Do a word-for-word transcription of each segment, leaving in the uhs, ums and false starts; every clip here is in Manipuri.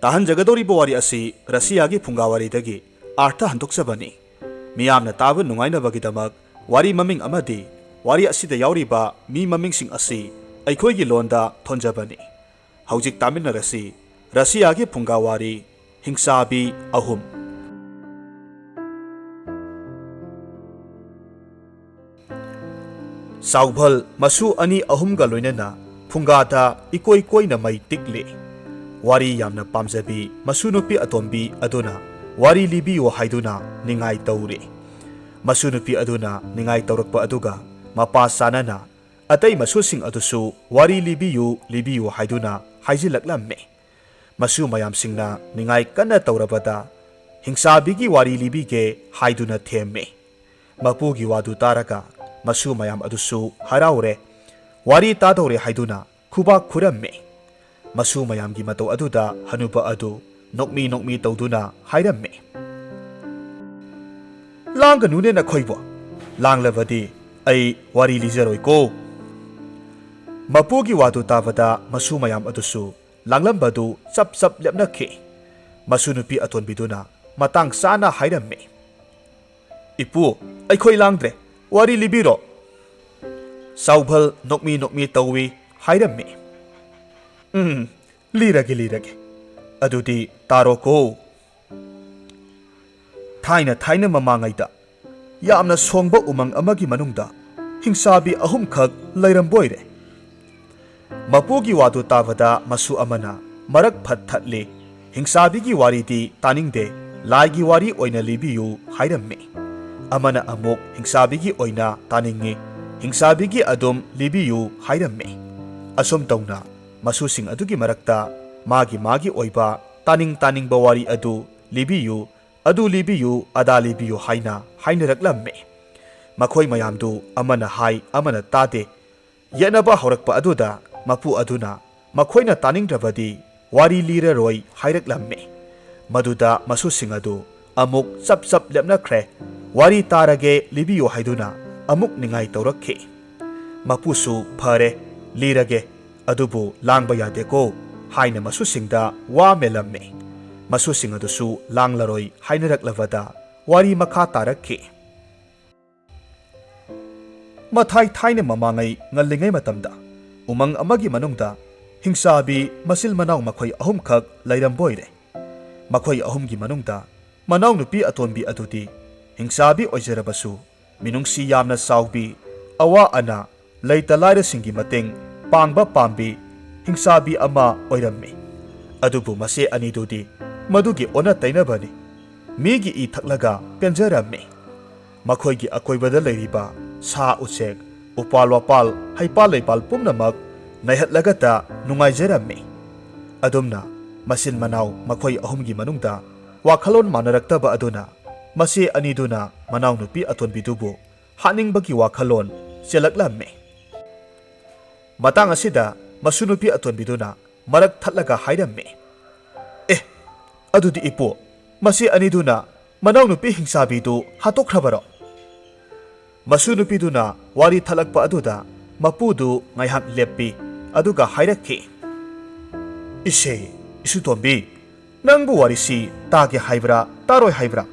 ꯇꯥꯍꯟꯖꯒꯗꯧꯔꯤꯕ ꯋꯥꯔꯤ ꯑꯁꯤ ꯔꯁꯤꯌꯥꯒꯤ ꯐꯨꯡꯒꯥ ꯋꯥꯔꯤꯗꯒꯤ ꯑꯥꯔꯊ ꯍꯟꯗꯣꯛꯆꯕꯅꯤ꯫ ꯃꯤꯌꯥꯝꯅ ꯇꯥꯕ ꯅꯨꯡꯉꯥꯏꯅꯕꯒꯤꯗꯃꯛ ꯋꯥꯔꯤ ꯃꯃꯤꯡ ꯑꯃꯗꯤ ꯋꯥꯔꯤ ꯑꯁꯤꯗ ꯌꯥꯎꯔꯤꯕ ꯃꯤ ꯃꯃꯤꯡꯁꯤꯡ ꯑꯁꯤ ꯑꯩꯈꯣꯏꯒꯤ ꯂꯣꯟꯗ ꯊꯣꯟꯖꯕꯅꯤ꯫ ꯍꯧꯖꯤꯛ ꯇꯥꯃꯤꯟꯅꯔꯁꯤ ꯔꯁꯤꯌꯥꯒꯤ ꯐꯨꯡꯒꯥ ꯋꯥꯔꯤ ꯍꯤꯡꯆꯥꯕꯤ ꯑꯍꯨꯝ꯫ ꯆꯥꯎꯚꯜ ꯃꯁꯨ ꯑꯅꯤ ꯑꯍꯨꯝꯒ ꯂꯣꯏꯅꯅ ꯐꯨꯡꯒꯥꯗ ꯏꯀꯣꯏ ꯀꯣꯏꯅ ꯃꯩ ꯇꯤꯛꯂꯤ꯫ ꯋꯥꯔꯤ ꯌꯥꯝꯅ ꯄꯥꯝꯖꯕꯤ ꯃꯁꯨ ꯅꯨꯄꯤ ꯑꯇꯣꯝꯕꯤ ꯑꯗꯨꯅ ꯋꯥꯔꯤ ꯂꯤꯕꯤꯌꯨ ꯍꯥꯏꯗꯨꯅ ꯅꯤꯡꯉꯥꯏ ꯇꯧꯔꯤ꯫ ꯃꯁꯨ ꯅꯨꯄꯤ ꯑꯗꯨꯅ ꯅꯤꯡꯉꯥꯏ ꯇꯧꯔꯛꯄ ꯑꯗꯨꯒ ꯃꯄꯥ ꯆꯥꯅꯅ ꯑꯇꯩ ꯃꯁꯨꯁꯤꯡ ꯑꯗꯨꯁꯨ ꯋꯥꯔꯤ ꯂꯤꯕꯤꯌꯨ, ꯂꯤꯕꯤꯌꯨ ꯍꯥꯏꯗꯨꯅ ꯍꯥꯏꯖꯤꯜꯂꯛꯂꯝꯃꯤ꯫ ꯃꯁꯨ ꯃꯌꯥꯝꯁꯤꯡꯅ ꯅꯤꯡꯉꯥꯏ ꯀꯟꯅ ꯇꯧꯔꯕꯗ ꯍꯤꯡꯆꯥꯕꯤꯒꯤ ꯋꯥꯔꯤ ꯂꯤꯕꯤꯒꯦ ꯍꯥꯏꯗꯨꯅ ꯊꯦꯝꯃꯤ꯫ ꯃꯄꯨꯒꯤ ꯋꯥꯗꯨ ꯇꯥꯔꯒ ꯃꯁꯨ ꯃꯌꯥꯝ ꯑꯗꯨꯁꯨ ꯍꯔꯥꯎꯔꯦ꯫ ꯋꯥꯔꯤ ꯇꯥꯗꯧꯔꯦ ꯍꯥꯏꯗꯨꯅ ꯈꯨꯕꯥꯛ ꯈꯨꯔꯝꯃꯤ꯫ ꯃꯁꯨ ꯃꯌꯥꯝꯒꯤ ꯃꯇꯧ ꯑꯗꯨꯗ ꯍꯅꯨꯕ ꯑꯗꯨ ꯅꯣꯛꯃꯤ ꯅꯣꯛꯃꯤ ꯇꯧꯗꯨꯅ ꯍꯥꯏꯔꯝꯃꯤ, "ꯂꯥꯡꯒꯅꯨꯅꯦ ꯅꯈꯣꯏꯕꯨ, ꯂꯥꯡꯂꯕꯗꯤ ꯑꯩ ꯋꯥꯔꯤ ꯂꯤꯖꯔꯣꯏꯀꯣ꯫" ꯃꯄꯨꯒꯤ ꯋꯥꯗꯨ ꯇꯥꯕꯗ ꯃꯁꯨ ꯃꯌꯥꯝ ꯑꯗꯨꯁꯨ ꯂꯥꯡꯂꯝꯕꯗꯨ ꯆꯞ ꯆꯞ ꯂꯦꯞꯅꯈꯤ꯫ ꯃꯁꯨ ꯅꯨꯄꯤ ꯑꯇꯣꯟꯕꯤꯗꯨꯅ ꯃꯇꯥꯡ ꯆꯥꯅ ꯍꯥꯏꯔꯝꯃꯤ, "ꯏꯄꯨ, ꯑꯩꯈꯣꯏ ꯂꯥꯡꯗ꯭ꯔꯦ, ꯋꯥꯔꯤ ꯂꯤꯕꯤꯔꯣ꯫" ꯆꯥꯎꯚꯜ ꯅꯣꯛꯃꯤ ꯅꯣꯛꯃꯤ ꯇꯧꯏ ꯍꯥꯏꯔꯝꯃꯤ, "ꯎꯝ, ꯂꯤꯔꯒꯦ, ꯂꯤꯔꯒꯦ꯫ ꯑꯗꯨꯗꯤ ꯇꯥꯔꯣꯀꯣ꯫" ꯊꯥꯏꯅ ꯊꯥꯏꯅ ꯃꯃꯥꯡꯉꯩꯗ ꯌꯥꯝꯅ ꯁꯣꯡꯕ ꯎꯃꯪ ꯑꯃꯒꯤ ꯃꯅꯨꯡꯗ ꯍꯤꯡꯆꯥꯕꯤ ꯑꯍꯨꯝꯈꯛ ꯂꯩꯔꯝꯕꯣꯏꯔꯦ꯫ ꯃꯄꯨꯒꯤ ꯋꯥꯗꯨ ꯇꯥꯕꯗ ꯃꯁꯨ ꯑꯃꯅ ꯃꯔꯛ ꯐꯠ ꯊꯠꯂꯤ꯫ "ꯍꯤꯡꯆꯥꯕꯤꯒꯤ ꯋꯥꯔꯤꯗꯤ ꯇꯥꯅꯤꯡꯗꯦ, ꯂꯥꯏꯒꯤ ꯋꯥꯔꯤ ꯑꯣꯏꯅ ꯂꯤꯕꯤꯌꯨ" ꯍꯥꯏꯔꯝꯃꯤ꯫ ꯑꯃꯅ ꯑꯃꯨꯛ ꯍꯤꯡꯆꯥꯕꯤꯒꯤ ꯑꯣꯏꯅ ꯇꯥꯅꯤꯡꯉꯤ, "ꯍꯤꯡꯆꯥꯕꯤꯒꯤ ꯑꯗꯨꯝ ꯂꯤꯕꯤꯌꯨ" ꯍꯥꯏꯔꯝꯃꯤ꯫ ꯑꯁꯨꯝ ꯇꯧꯅ ꯃꯁꯨꯁꯤꯡ ꯑꯗꯨꯒꯤ ꯃꯔꯛꯇ ꯃꯥꯒꯤ ꯃꯥꯒꯤ ꯑꯣꯏꯕ ꯇꯥꯅꯤꯡ ꯇꯥꯅꯤꯡꯕ ꯋꯥꯔꯤ ꯑꯗꯨ ꯂꯤꯕꯤꯌꯨ, ꯑꯗꯨ ꯂꯤꯕꯤꯌꯨ, ꯑꯗꯥ ꯂꯤꯕꯤꯌꯨ ꯍꯥꯏꯅ ꯍꯥꯏꯅꯔꯛꯂꯝꯃꯤ꯫ ꯃꯈꯣꯏ ꯃꯌꯥꯝꯗꯨ ꯑꯃꯅ ꯍꯥꯏ, ꯑꯃꯅ ꯇꯥꯗꯦ꯫ ꯌꯦꯠꯅꯕ ꯍꯧꯔꯛꯄ ꯑꯗꯨꯗ ꯃꯄꯨ ꯑꯗꯨꯅ ꯃꯈꯣꯏꯅ ꯇꯥꯅꯤꯡꯗ꯭ꯔꯕꯗꯤ ꯋꯥꯔꯤ ꯂꯤꯔꯔꯣꯏ ꯍꯥꯏꯔꯛꯂꯝꯃꯤ꯫ ꯃꯗꯨꯗ ꯃꯁꯨꯁꯤꯡ ꯑꯗꯨ ꯑꯃꯨꯛ ꯆꯞ ꯆꯞ ꯂꯦꯞꯅꯈ꯭ꯔꯦ꯫ "ꯋꯥꯔꯤ ꯇꯥꯔꯒꯦ, ꯂꯤꯕꯤꯌꯨ" ꯍꯥꯏꯗꯨꯅ ꯑꯃꯨꯛ ꯅꯤꯡꯉꯥꯏ ꯇꯧꯔꯛꯈꯤ꯫ ꯃꯄꯨꯁꯨ, "ꯐꯔꯦ, ꯂꯤꯔꯒꯦ, ꯑꯗꯨꯕꯨ ꯂꯥꯡꯕ ꯌꯥꯗꯦꯀꯣ꯫ ꯍꯥꯏꯅ ꯃꯁꯨꯁꯤꯡꯗ ꯋꯥ ꯃꯦꯜꯂꯝꯃꯤ꯫ ꯃꯁꯨꯁꯤꯡ ꯑꯗꯨꯁꯨ ꯂꯥꯡꯂꯔꯣꯏ ꯍꯥꯏꯅꯔꯛꯂꯕꯗ ꯋꯥꯔꯤ ꯃꯈꯥ ꯇꯥꯔꯛꯈꯤ꯫ ꯃꯊꯥꯏ ꯊꯥꯏꯅ ꯃꯃꯥꯡꯉꯩ ꯉꯜꯂꯤꯉꯩ ꯃꯇꯝꯗ ꯎꯃꯪ ꯑꯃꯒꯤ ꯃꯅꯨꯡꯗ ꯍꯤꯡꯆꯥꯕꯤ ꯃꯆꯤꯜ ꯃꯅꯥꯎ ꯃꯈꯣꯏ ꯑꯍꯨꯝꯈꯛ ꯂꯩꯔꯝꯕ ꯑꯣꯏꯔꯦ꯫ ꯃꯈꯣꯏ ꯑꯍꯨꯝꯒꯤ ꯃꯅꯨꯡꯗ ꯃꯅꯥꯎꯅꯨꯄꯤ ꯑꯇꯣꯟꯕꯤ ꯑꯗꯨꯗꯤ ꯍꯤꯡꯆꯥꯕꯤ ꯑꯣꯏꯖꯔꯕꯁꯨ ꯃꯤꯅꯨꯡꯁꯤ ꯌꯥꯝꯅ ꯆꯥꯎꯕꯤ, ꯑꯋꯥ ꯑꯅꯥ, ꯂꯩꯇ ꯂꯥꯏꯔꯁꯤꯡꯒꯤ ꯃꯇꯦꯡ ꯄꯥꯡꯕ ꯄꯥꯝꯕꯤ ꯍꯤꯡꯆꯥꯕꯤ ꯑꯃ ꯑꯣꯏꯔꯝꯃꯤ꯫ ꯑꯗꯨꯕꯨ ꯃꯆꯦ ꯑꯅꯤꯗꯨꯗꯤ ꯃꯗꯨꯒꯤ ꯑꯣꯟꯅ ꯇꯩꯅꯕꯅꯤ꯫ ꯃꯤꯒꯤ ꯏ ꯊꯛꯂꯒ ꯄꯦꯟꯖꯔꯝꯃꯤ꯫ ꯃꯈꯣꯏꯒꯤ ꯑꯀꯣꯏꯕꯗ ꯂꯩꯔꯤꯕ ꯁꯥ ꯎꯆꯦꯛ, ꯎꯄꯥꯜ ꯋꯥꯄꯥꯜ, ꯍꯩꯄꯥꯜ ꯂꯩꯄꯥꯜ ꯄꯨꯝꯅꯃꯛ ꯅꯩꯍꯠꯂꯒꯇ ꯅꯨꯡꯉꯥꯏꯖꯔꯝꯃꯤ꯫ ꯑꯗꯨꯝꯅ ꯃꯆꯤꯟ ꯃꯅꯥꯎ ꯃꯈꯣꯏ ꯑꯍꯨꯝꯒꯤ ꯃꯅꯨꯡꯗ ꯋꯥꯈꯜꯂꯣꯟ ꯃꯥꯟꯅꯔꯛꯇꯕ ꯑꯗꯨꯅ ꯃꯆꯦ ꯑꯅꯤꯗꯨꯅ ꯃꯅꯥꯎꯅꯨꯄꯤ ꯑꯇꯣꯟꯕꯤꯗꯨꯕꯨ ꯍꯥꯠꯅꯤꯡꯕꯒꯤ ꯋꯥꯈꯜꯂꯣꯟ ꯆꯦꯜꯂꯛꯂꯝꯃꯤ꯫ ꯃꯇꯥꯡ ꯑꯁꯤꯗ ꯃꯁꯨ ꯅꯨꯄꯤ ꯑꯇꯣꯟꯕꯤꯗꯨꯅ ꯃꯔꯛ ꯊꯠꯂꯒ ꯍꯥꯏꯔꯝꯃꯤ, "ꯑꯦ, ꯑꯗꯨꯗꯤ ꯏꯄꯨ, ꯃꯁꯤ ꯑꯅꯤꯗꯨꯅ ꯃꯅꯥꯎꯅꯨꯄꯤ ꯍꯤꯡꯆꯥꯕꯤꯗꯨ ꯍꯥꯠꯇꯣꯛꯈ꯭ꯔꯕꯔꯣ?" ꯃꯁꯨ ꯅꯨꯄꯤꯗꯨꯅ ꯋꯥꯔꯤ ꯊꯠꯂꯛꯄ ꯑꯗꯨꯗ ꯃꯄꯨꯗꯨ ꯉꯥꯏꯍꯥꯛ ꯂꯦꯞꯄꯤ, ꯑꯗꯨꯒ ꯍꯥꯏꯔꯛꯈꯤ, "ꯏꯁꯦ, ꯏꯁꯨꯇꯣꯝꯕꯤ, ꯅꯪꯕꯨ ꯋꯥꯔꯤꯁꯤ ꯇꯥꯒꯦ ꯍꯥꯏꯕ꯭ꯔꯥ, ꯇꯥꯔꯣꯏ ꯍꯥꯏꯕ꯭ꯔꯥ?"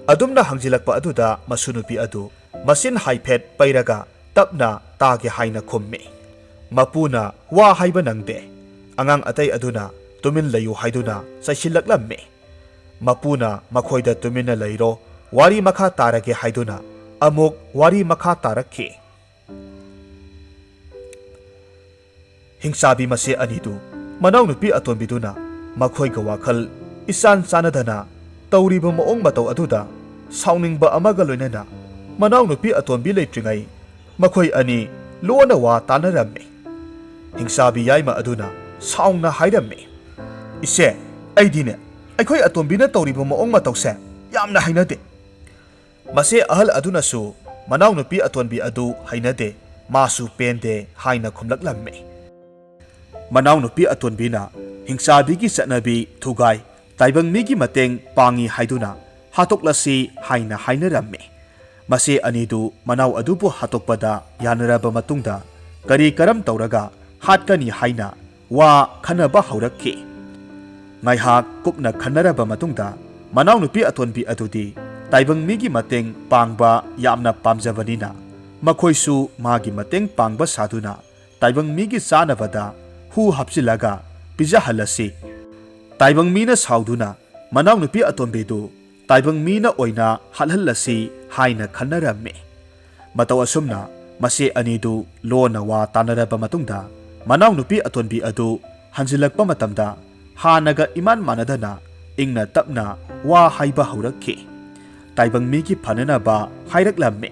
ꯑꯗꯨꯝꯅ ꯍꯪꯖꯤꯜꯂꯛꯄ ꯑꯗꯨꯗ ꯃꯁꯨ ꯅꯨꯄꯤ ꯑꯗꯨ ꯃꯆꯤꯟ ꯍꯥꯏꯐꯦꯠ ꯄꯩꯔꯒ ꯇꯞꯅ ꯇꯥꯒꯦ ꯍꯥꯏꯅ ꯈꯨꯝꯃꯤ꯫ ꯃꯄꯨꯅ ꯋꯥ ꯍꯥꯏꯕ ꯅꯪꯗꯦ꯫ ꯑꯉꯥꯡ ꯑꯇꯩ ꯑꯗꯨꯅ ꯇꯨꯃꯤꯟ ꯂꯩꯌꯨ ꯍꯥꯏꯗꯨꯅ ꯆꯩꯁꯤꯜꯂꯛꯂꯝꯃꯤ꯫ ꯃꯄꯨꯅ ꯃꯈꯣꯏꯗ "ꯇꯨꯃꯤꯟꯅ ꯂꯩꯔꯣ, ꯋꯥꯔꯤ ꯃꯈꯥ ꯇꯥꯔꯒꯦ" ꯍꯥꯏꯗꯨꯅ ꯑꯃꯨꯛ ꯋꯥꯔꯤ ꯃꯈꯥ ꯇꯥꯔꯛꯈꯤ꯫ ꯍꯤꯡꯆꯥꯕꯤ ꯃꯆꯦ ꯑꯅꯤꯗꯨ ꯃꯅꯥꯎꯅꯨꯄꯤ ꯑꯇꯣꯟꯕꯤꯗꯨꯅ ꯃꯈꯣꯏꯒ ꯋꯥꯈꯜ ꯏꯆꯥꯟ ꯆꯥꯟꯅꯗꯅ ꯇꯧꯔꯤꯕ ꯃꯑꯣꯡ ꯃꯇꯧ ꯑꯗꯨꯗ ꯁꯥꯎꯅꯤꯡꯕ ꯑꯃꯒ ꯂꯣꯏꯅꯅ ꯃꯅꯥꯎꯅꯨꯄꯤ ꯑꯇꯣꯟꯕꯤ ꯂꯩꯇ꯭ꯔꯤꯉꯩ ꯃꯈꯣꯏ ꯑꯅꯤ ꯂꯣꯟꯅ ꯋꯥ ꯇꯥꯅꯔꯝꯃꯤ꯫ ꯍꯤꯡꯆꯥꯕꯤ ꯌꯥꯏꯃ ꯑꯗꯨꯅ ꯁꯥꯎꯅ ꯍꯥꯏꯔꯝꯃꯤ, "ꯏꯆꯦ, ꯑꯩꯗꯤꯅꯦ, ꯑꯩꯈꯣꯏ ꯑꯇꯣꯟꯕꯤꯅ ꯇꯧꯔꯤꯕ ꯃꯑꯣꯡ ꯃꯇꯧꯁꯦ ꯌꯥꯝꯅ ꯍꯩꯅꯗꯦ꯫" ꯃꯆꯦ ꯑꯍꯜ ꯑꯗꯨꯅꯁꯨ ꯃꯅꯥꯎꯅꯨꯄꯤ ꯑꯇꯣꯟꯕꯤ ꯑꯗꯨ ꯍꯩꯅꯗꯦ, ꯃꯥꯁꯨ ꯄꯦꯟꯗꯦ ꯍꯥꯏꯅ ꯈꯨꯝꯂꯛꯂꯝꯃꯤ꯫ ꯃꯅꯥꯎꯅꯨꯄꯤ ꯑꯇꯣꯟꯕꯤꯅ ꯍꯤꯡꯆꯥꯕꯤꯒꯤ ꯆꯠꯅꯕꯤ ꯊꯨꯒꯥꯏ, ꯇꯥꯏꯕꯪ ꯃꯤꯒꯤ ꯃꯇꯦꯡ ꯄꯥꯡꯉꯤ ꯍꯥꯏꯗꯨꯅ ꯍꯥꯠꯇꯣꯛꯂꯁꯤ ꯍꯥꯏꯅ ꯍꯥꯏꯅꯔꯝꯃꯤ꯫ ꯃꯆꯦ ꯑꯅꯤꯗꯨ ꯃꯅꯥꯎ ꯑꯗꯨꯕꯨ ꯍꯥꯠꯇꯣꯛꯄꯗ ꯌꯥꯅꯔꯕ ꯃꯇꯨꯡꯗ ꯀꯔꯤ ꯀꯔꯝ ꯇꯧꯔꯒ ꯍꯥꯠꯀꯅꯤ ꯍꯥꯏꯅ ꯋꯥ ꯈꯟꯅꯕ ꯍꯧꯔꯛꯈꯤ꯫ ꯉꯥꯏꯍꯥꯛ ꯀꯨꯞꯅ ꯈꯟꯅꯔꯕ ꯃꯇꯨꯡꯗ, ꯃꯅꯥꯎꯅꯨꯄꯤ ꯑꯇꯣꯟꯕꯤ ꯑꯗꯨꯗꯤ ꯇꯥꯏꯕꯪ ꯃꯤꯒꯤ ꯃꯇꯦꯡ ꯄꯥꯡꯕ ꯌꯥꯝꯅ ꯄꯥꯝꯖꯕꯅꯤꯅ, ꯃꯈꯣꯏꯁꯨ ꯃꯥꯒꯤ ꯃꯇꯦꯡ ꯄꯥꯡꯕ ꯁꯥꯗꯨꯅ ꯇꯥꯏꯕꯪ ꯃꯤꯒꯤ ꯆꯥꯅꯕꯗ ꯍꯨ ꯍꯥꯞꯆꯤꯜꯂꯒ ꯄꯤꯖꯍꯜꯂꯁꯤ꯫ ꯇꯥꯏꯕꯪ ꯃꯤꯅ ꯁꯥꯎꯗꯨꯅ ꯃꯅꯥꯎꯅꯨꯄꯤ ꯑꯇꯣꯟꯕꯤꯗꯨ ꯇꯥꯏꯕꯪ ꯃꯤꯅ ꯑꯣꯏꯅ ꯍꯥꯠꯍꯜꯂꯁꯤ ꯍꯥꯏꯅ ꯈꯟꯅꯔꯝꯃꯤ꯫ ꯃꯇꯧ ꯑꯁꯨꯝꯅ ꯃꯆꯦ ꯑꯅꯤꯗꯨ ꯂꯣꯟꯅ ꯋꯥ ꯇꯥꯅꯔꯕ ꯃꯇꯨꯡꯗ, ꯃꯅꯥꯎꯅꯨꯄꯤ ꯑꯇꯣꯟꯕꯤ ꯑꯗꯨ ꯍꯟꯖꯤꯜꯂꯛꯄ ꯃꯇꯝꯗ, ꯍꯥꯟꯅꯒ ꯏꯃꯥꯟ ꯃꯥꯟꯅꯗꯅ ꯏꯪꯅ ꯇꯞꯅ ꯋꯥ ꯍꯥꯏꯕ ꯍꯧꯔꯛꯈꯤ꯫ ꯇꯥꯏꯕꯪ ꯃꯤꯒꯤ ꯐꯅꯅꯕ ꯍꯥꯏꯔꯛꯂꯝꯃꯤ꯫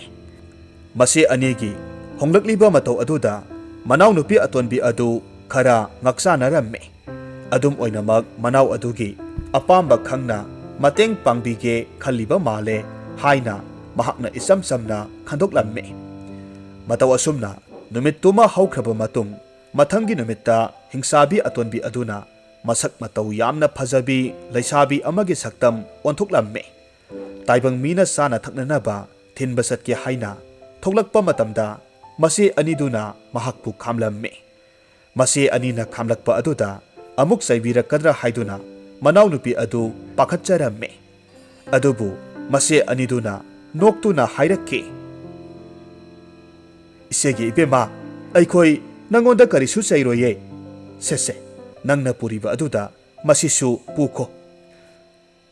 ꯃꯆꯦ ꯑꯅꯤꯒꯤ ꯍꯣꯡꯂꯛꯂꯤꯕ ꯃꯇꯧ ꯑꯗꯨꯗ ꯃꯅꯥꯎꯅꯨꯄꯤ ꯑꯇꯣꯟꯕꯤ ꯑꯗꯨ ꯈꯔ ꯉꯛꯆꯥꯅꯔꯝꯃꯤ꯫ ꯑꯗꯨꯝ ꯑꯣꯏꯅꯃꯛ, ꯃꯅꯥꯎ ꯑꯗꯨꯒꯤ ꯑꯄꯥꯝꯕ ꯈꯪꯅ ꯃꯇꯦꯡ ꯄꯥꯡꯕꯤꯒꯦ ꯈꯜꯂꯤꯕ ꯃꯥꯜꯂꯦ ꯍꯥꯏꯅ ꯃꯍꯥꯛꯅ ꯏꯆꯝ ꯆꯝꯅ ꯈꯟꯗꯣꯛꯂꯝꯃꯤ꯫ ꯃꯇꯧ ꯑꯁꯨꯝꯅ ꯅꯨꯃꯤꯠꯇꯨꯃ ꯍꯧꯈ꯭ꯔꯕ ꯃꯇꯨꯡ, ꯃꯊꯪꯒꯤ ꯅꯨꯃꯤꯠꯇ ꯍꯤꯡꯆꯥꯕꯤ ꯑꯇꯣꯟꯕꯤ ꯑꯗꯨꯅ ꯃꯁꯛ ꯃꯇꯧ ꯌꯥꯝꯅ ꯐꯖꯕꯤ ꯂꯩꯁꯥꯕꯤ ꯑꯃꯒꯤ ꯁꯛꯇꯝ ꯑꯣꯟꯊꯣꯛꯂꯝꯃꯤ꯫ ꯇꯥꯏꯕꯪ ꯃꯤꯅ ꯆꯥꯅ ꯊꯛꯅꯅꯕ ꯊꯤꯟꯕ ꯆꯠꯀꯦ ꯍꯥꯏꯅ ꯊꯣꯛꯂꯛꯄ ꯃꯇꯝꯗ, ꯃꯆꯦ ꯑꯅꯤꯗꯨꯅ ꯃꯍꯥꯛꯄꯨ ꯈꯥꯝꯂꯝꯃꯤ꯫ ꯃꯆꯦ ꯑꯅꯤꯅ ꯈꯥꯝꯂꯛꯄ ꯑꯗꯨꯗ ꯑꯃꯨꯛ ꯆꯩꯕꯤꯔꯛꯀꯗ꯭ꯔꯥ ꯍꯥꯏꯗꯨꯅ ꯃꯅꯥꯎꯅꯨꯄꯤ ꯑꯗꯨ ꯄꯥꯈꯠꯆꯔꯝꯃꯤ꯫ ꯑꯗꯨꯕꯨ ꯃꯆꯦ ꯑꯅꯤꯗꯨꯅ ꯅꯣꯛꯇꯨꯅ ꯍꯥꯏꯔꯛꯈꯤ, "ꯏꯆꯦꯒꯤ ꯏꯕꯦꯝꯃ, ꯑꯩꯈꯣꯏ ꯅꯪꯉꯣꯟꯗ ꯀꯔꯤꯁꯨ ꯆꯩꯔꯣꯏꯌꯦ꯫ ꯁꯦ ꯁꯦ, ꯅꯪꯅ ꯄꯨꯔꯤꯕ ꯑꯗꯨꯗ ꯃꯁꯤꯁꯨ ꯄꯨꯈꯣ"꯫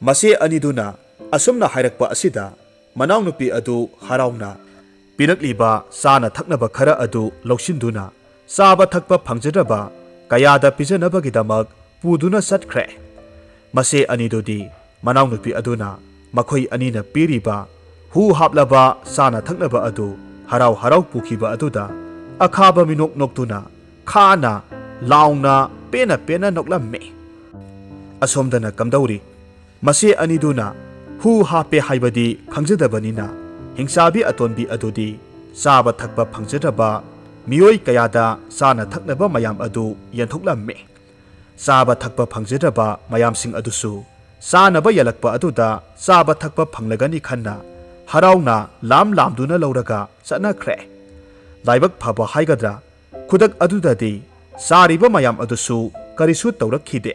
ꯃꯆꯦ ꯑꯅꯤꯗꯨꯅ ꯑꯁꯨꯝꯅ ꯍꯥꯏꯔꯛꯄ ꯑꯁꯤꯗ ꯃꯅꯥꯎꯅꯨꯄꯤ ꯑꯗꯨ ꯍꯔꯥꯎꯅ ꯄꯤꯔꯛꯂꯤꯕ ꯆꯥꯅ ꯊꯛꯅꯕ ꯈꯔ ꯑꯗꯨ ꯂꯧꯁꯤꯟꯗꯨꯅ ꯆꯥꯕ ꯊꯛꯄ ꯐꯪꯖꯗ꯭ꯔꯕ ꯀꯌꯥꯗ ꯄꯤꯖꯅꯕꯒꯤꯗꯃꯛ ꯄꯨꯗꯨꯅ ꯆꯠꯈ꯭ꯔꯦ꯫ ꯃꯆꯦ ꯑꯅꯤꯗꯨꯗꯤ ꯃꯅꯥꯎꯅꯨꯄꯤ ꯑꯗꯨꯅ ꯃꯈꯣꯏ ꯑꯅꯤꯅ ꯄꯤꯔꯤꯕ ꯍꯨ ꯍꯥꯞꯂꯕ ꯆꯥꯅ ꯊꯛꯅꯕ ꯑꯗꯨ ꯍꯔꯥꯎ ꯍꯔꯥꯎ ꯄꯨꯈꯤꯕ ꯑꯗꯨꯗ ꯑꯈꯥꯕ ꯃꯤꯅꯣꯛ ꯅꯣꯛꯇꯨꯅ ꯈꯥꯅ ꯂꯥꯎꯅ ꯄꯦꯟꯅ ꯄꯦꯟꯅ ꯅꯣꯛꯂꯝꯃꯤ꯫ ꯑꯁꯣꯝꯗꯅ ꯀꯝꯗꯧꯔꯤ? ꯃꯆꯦ ꯑꯅꯤꯗꯨꯅ ꯍꯨ ꯍꯥꯞꯄꯦ ꯍꯥꯏꯕꯗꯤ ꯈꯪꯖꯗꯕꯅꯤꯅ, ꯍꯤꯡꯆꯥꯕꯤ ꯑꯇꯣꯟꯕꯤ ꯑꯗꯨꯗꯤ ꯆꯥꯕ ꯊꯛꯄ ꯐꯪꯖꯗ꯭ꯔꯕ ꯃꯤꯑꯣꯏ ꯀꯌꯥꯗ ꯆꯥꯅ ꯊꯛꯅꯕ ꯃꯌꯥꯝ ꯑꯗꯨ ꯌꯦꯟꯊꯣꯛꯂꯝꯃꯤ꯫ ꯆꯥꯕ ꯊꯛꯄ ꯐꯪꯖꯗ꯭ꯔꯕ ꯃꯌꯥꯝꯁꯤꯡ ꯑꯗꯨꯁꯨ ꯆꯥꯅꯕ ꯌꯦꯜꯂꯛꯄ ꯑꯗꯨꯗ ꯆꯥꯕ ꯊꯛꯄ ꯐꯪꯂꯒꯅꯤ ꯈꯟꯅ ꯍꯔꯥꯎꯅ ꯂꯥꯝ ꯂꯥꯝꯗꯨꯅ ꯂꯧꯔꯒ ꯆꯠꯅꯈ꯭ꯔꯦ꯫ ꯂꯥꯏꯕꯛ ꯐꯕ ꯍꯥꯏꯒꯗ꯭ꯔꯥ, ꯈꯨꯗꯛ ꯑꯗꯨꯗꯗꯤ ꯆꯥꯔꯤꯕ ꯃꯌꯥꯝ ꯑꯗꯨꯁꯨ ꯀꯔꯤꯁꯨ ꯇꯧꯔꯛꯈꯤꯗꯦ꯫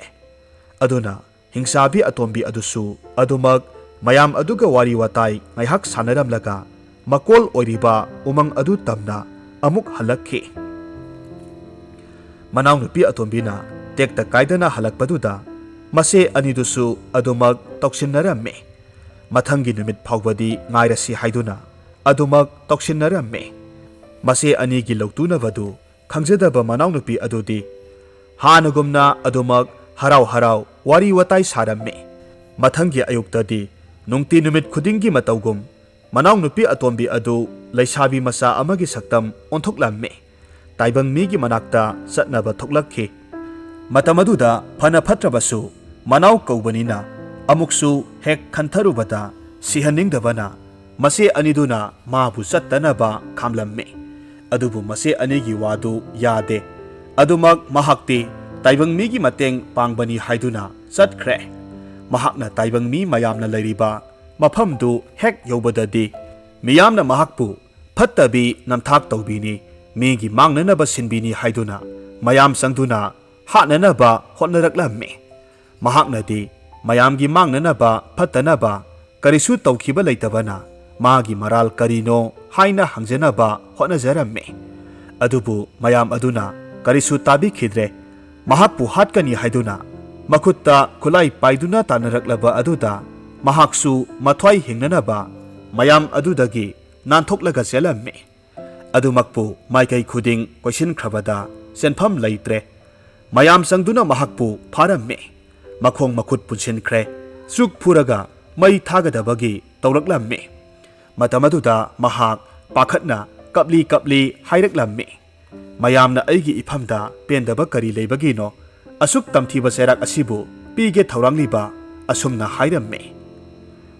ꯑꯗꯨꯅ ꯍꯤꯡꯆꯥꯕꯤ ꯑꯇꯣꯝꯕꯤ ꯑꯗꯨꯁꯨ ꯑꯗꯨꯃꯛ ꯃꯌꯥꯝ ꯑꯗꯨꯒ ꯋꯥꯔꯤ ꯋꯥꯇꯥꯏ ꯉꯥꯏꯍꯥꯛ ꯁꯥꯟꯅꯔꯝꯂꯒ ꯃꯀꯣꯜ ꯑꯣꯏꯔꯤꯕ ꯎꯃꯪ ꯑꯗꯨ ꯇꯝꯅ ꯑꯃꯨꯛ ꯍꯜꯂꯛꯈꯤ꯫ ꯃꯅꯥꯎꯅꯨꯄꯤ ꯑꯇꯣꯝꯕꯤꯅ ꯇꯦꯛꯇ ꯀꯥꯏꯗꯅ ꯍꯜꯂꯛꯄꯗꯨꯗ ꯃꯁꯦ ꯑꯅꯤꯗꯨꯁꯨ ꯑꯗꯨꯃꯛ ꯇꯧꯁꯤꯟꯅꯔꯝꯃꯤ꯫ ꯃꯊꯪꯒꯤ ꯅꯨꯃꯤꯠ ꯐꯥꯎꯕꯗꯤ ꯉꯥꯏꯔꯁꯤ ꯍꯥꯏꯗꯨꯅ ꯑꯗꯨꯃꯛ ꯇꯧꯁꯤꯟꯅꯔꯝꯃꯤ꯫ ꯃꯁꯦ ꯑꯅꯤꯒꯤ ꯂꯧꯇꯨꯅꯕꯗꯨ ꯈꯪꯖꯗꯕ ꯃꯅꯥꯎꯅꯨꯄꯤ ꯑꯗꯨꯗꯤ ꯍꯥꯟꯅꯒꯨꯝꯅ ꯑꯗꯨꯃꯛ ꯍꯔꯥꯎ ꯍꯔꯥꯎ ꯋꯥꯔꯤ ꯋꯥꯇꯥꯏ ꯁꯥꯔꯝꯃꯤ꯫ ꯃꯊꯪꯒꯤ ꯑꯌꯨꯛꯇꯗꯤ ꯅꯨꯡꯇꯤ ꯅꯨꯃꯤꯠ ꯈꯨꯗꯤꯡꯒꯤ ꯃꯇꯧꯒꯨꯝ ꯃꯅꯥꯎꯅꯨꯄꯤ ꯑꯇꯣꯝꯕꯤ ꯑꯗꯨ ꯂꯩꯁꯥꯕꯤ ꯃꯆꯥ ꯑꯃꯒꯤ ꯁꯛꯇꯝ ꯑꯣꯟꯊꯣꯛꯂꯝꯃꯤ꯫ ꯇꯥꯏꯕꯪ ꯃꯤꯒꯤ ꯃꯅꯥꯛꯇ ꯆꯠꯅꯕ ꯊꯣꯛꯂꯛꯈꯤ꯫ ꯃꯇꯝ ꯑꯗꯨꯗ ꯐꯅ ꯐꯠꯇ꯭ꯔꯕꯁꯨ ꯃꯅꯥꯎ ꯀꯧꯕꯅꯤꯅ ꯑꯃꯨꯛꯁꯨ ꯍꯦꯛ ꯈꯟꯊꯔꯨꯕꯗ ꯁꯤꯍꯟꯅꯤꯡꯗꯕꯅ ꯃꯁꯦ ꯑꯅꯤꯗꯨꯅ ꯃꯥꯕꯨ ꯆꯠꯇꯅꯕ ꯈꯥꯝꯂꯝꯃꯤ꯫ ꯑꯗꯨꯕꯨ ꯃꯁꯦ ꯑꯅꯤꯒꯤ ꯋꯥꯗꯨ ꯌꯥꯗꯦ꯫ ꯑꯗꯨꯃꯛ ꯃꯍꯥꯛꯇꯤ ꯇꯥꯏꯕꯪ ꯃꯤꯒꯤ ꯃꯇꯦꯡ ꯄꯥꯡꯕꯅꯤ ꯍꯥꯏꯗꯨꯅ ꯆꯠꯈ꯭ꯔꯦ꯫ ꯃꯍꯥꯛꯅ ꯇꯥꯏꯕꯪ ꯃꯤ ꯃꯌꯥꯝꯅ ꯂꯩꯔꯤꯕ ꯃꯐꯝꯗꯨ ꯍꯦꯛ ꯌꯧꯕꯗꯗꯤ ꯃꯤꯌꯥꯝꯅ ꯃꯍꯥꯛꯄꯨ ꯐꯠꯇꯕꯤ ꯅꯝꯊꯥꯛ ꯇꯧꯕꯤꯅꯤ, ꯃꯤꯒꯤ ꯃꯥꯡꯅꯅꯕ ꯁꯤꯟꯕꯤꯅꯤ ꯍꯥꯏꯗꯨꯅ ꯃꯌꯥꯝ ꯆꯪꯗꯨꯅ ꯍꯥꯠꯅꯅꯕ ꯍꯣꯠꯅꯔꯛꯂꯝꯃꯤ꯫ ꯃꯍꯥꯛꯅꯗꯤ ꯃꯌꯥꯝꯒꯤ ꯃꯥꯡꯅꯅꯕ ꯐꯠꯇꯅꯕ ꯀꯔꯤꯁꯨ ꯇꯧꯈꯤꯕ ꯂꯩꯇꯕꯅ ꯃꯥꯒꯤ ꯃꯔꯥꯜ ꯀꯔꯤꯅꯣ ꯍꯥꯏꯅ ꯍꯪꯖꯅꯕ ꯍꯣꯠꯅꯖꯔꯝꯃꯤ꯫ ꯑꯗꯨꯕꯨ ꯃꯌꯥꯝ ꯑꯗꯨꯅ ꯀꯔꯤꯁꯨ ꯇꯥꯕꯤꯈꯤꯗ꯭ꯔꯦ꯫ ꯃꯍꯥꯛꯄꯨ ꯍꯥꯠꯀꯅꯤ ꯍꯥꯏꯗꯨꯅ ꯃꯈꯨꯠꯇ ꯈꯨꯠꯂꯥꯏ ꯄꯥꯏꯗꯨꯅ ꯇꯥꯟꯅꯔꯛꯂꯕ ꯑꯗꯨꯗ ꯃꯍꯥꯛꯁꯨ ꯃꯊ꯭ꯋꯥꯏ ꯍꯤꯡꯅꯅꯕ ꯃꯌꯥꯝ ꯑꯗꯨꯗꯒꯤ ꯅꯥꯟꯊꯣꯛꯂꯒ ꯆꯦꯜꯂꯝꯃꯤ꯫ ꯑꯗꯨꯃꯛꯄꯨ ꯃꯥꯏꯀꯩ ꯈꯨꯗꯤꯡ ꯀꯣꯏꯁꯤꯟꯈ꯭ꯔꯕꯗ ꯆꯦꯟꯐꯝ ꯂꯩꯇ꯭ꯔꯦ꯫ ꯃꯌꯥꯝ ꯆꯪꯗꯨꯅ ꯃꯍꯥꯛꯄꯨ ꯐꯥꯔꯝꯃꯤ꯫ ꯃꯈꯣꯡ ꯃꯈꯨꯠ ꯄꯨꯟꯁꯤꯟꯈ꯭ꯔꯦ꯫ ꯆꯨꯛ ꯐꯨꯔꯒ ꯃꯩ ꯊꯥꯒꯗꯕꯒꯤ ꯇꯧꯔꯛꯂꯝꯃꯤ꯫ ꯃꯇꯝ ꯑꯗꯨꯗ ꯃꯍꯥꯛ ꯄꯥꯈꯠꯅ ꯀꯞꯂꯤ ꯀꯞꯂꯤ ꯍꯥꯏꯔꯛꯂꯝꯃꯤ꯫ ꯃꯌꯥꯝꯅ ꯑꯩꯒꯤ ꯏꯐꯝꯗ ꯄꯦꯟꯗꯕ ꯀꯔꯤ ꯂꯩꯕꯒꯤꯅꯣ? ꯑꯁꯨꯛ ꯇꯝꯊꯤꯕ ꯆꯩꯔꯥꯛ ꯑꯁꯤꯕꯨ ꯄꯤꯒꯦ ꯊꯧꯔꯥꯡꯂꯤꯕ? ꯑꯁꯨꯝꯅ ꯍꯥꯏꯔꯝꯃꯤ꯫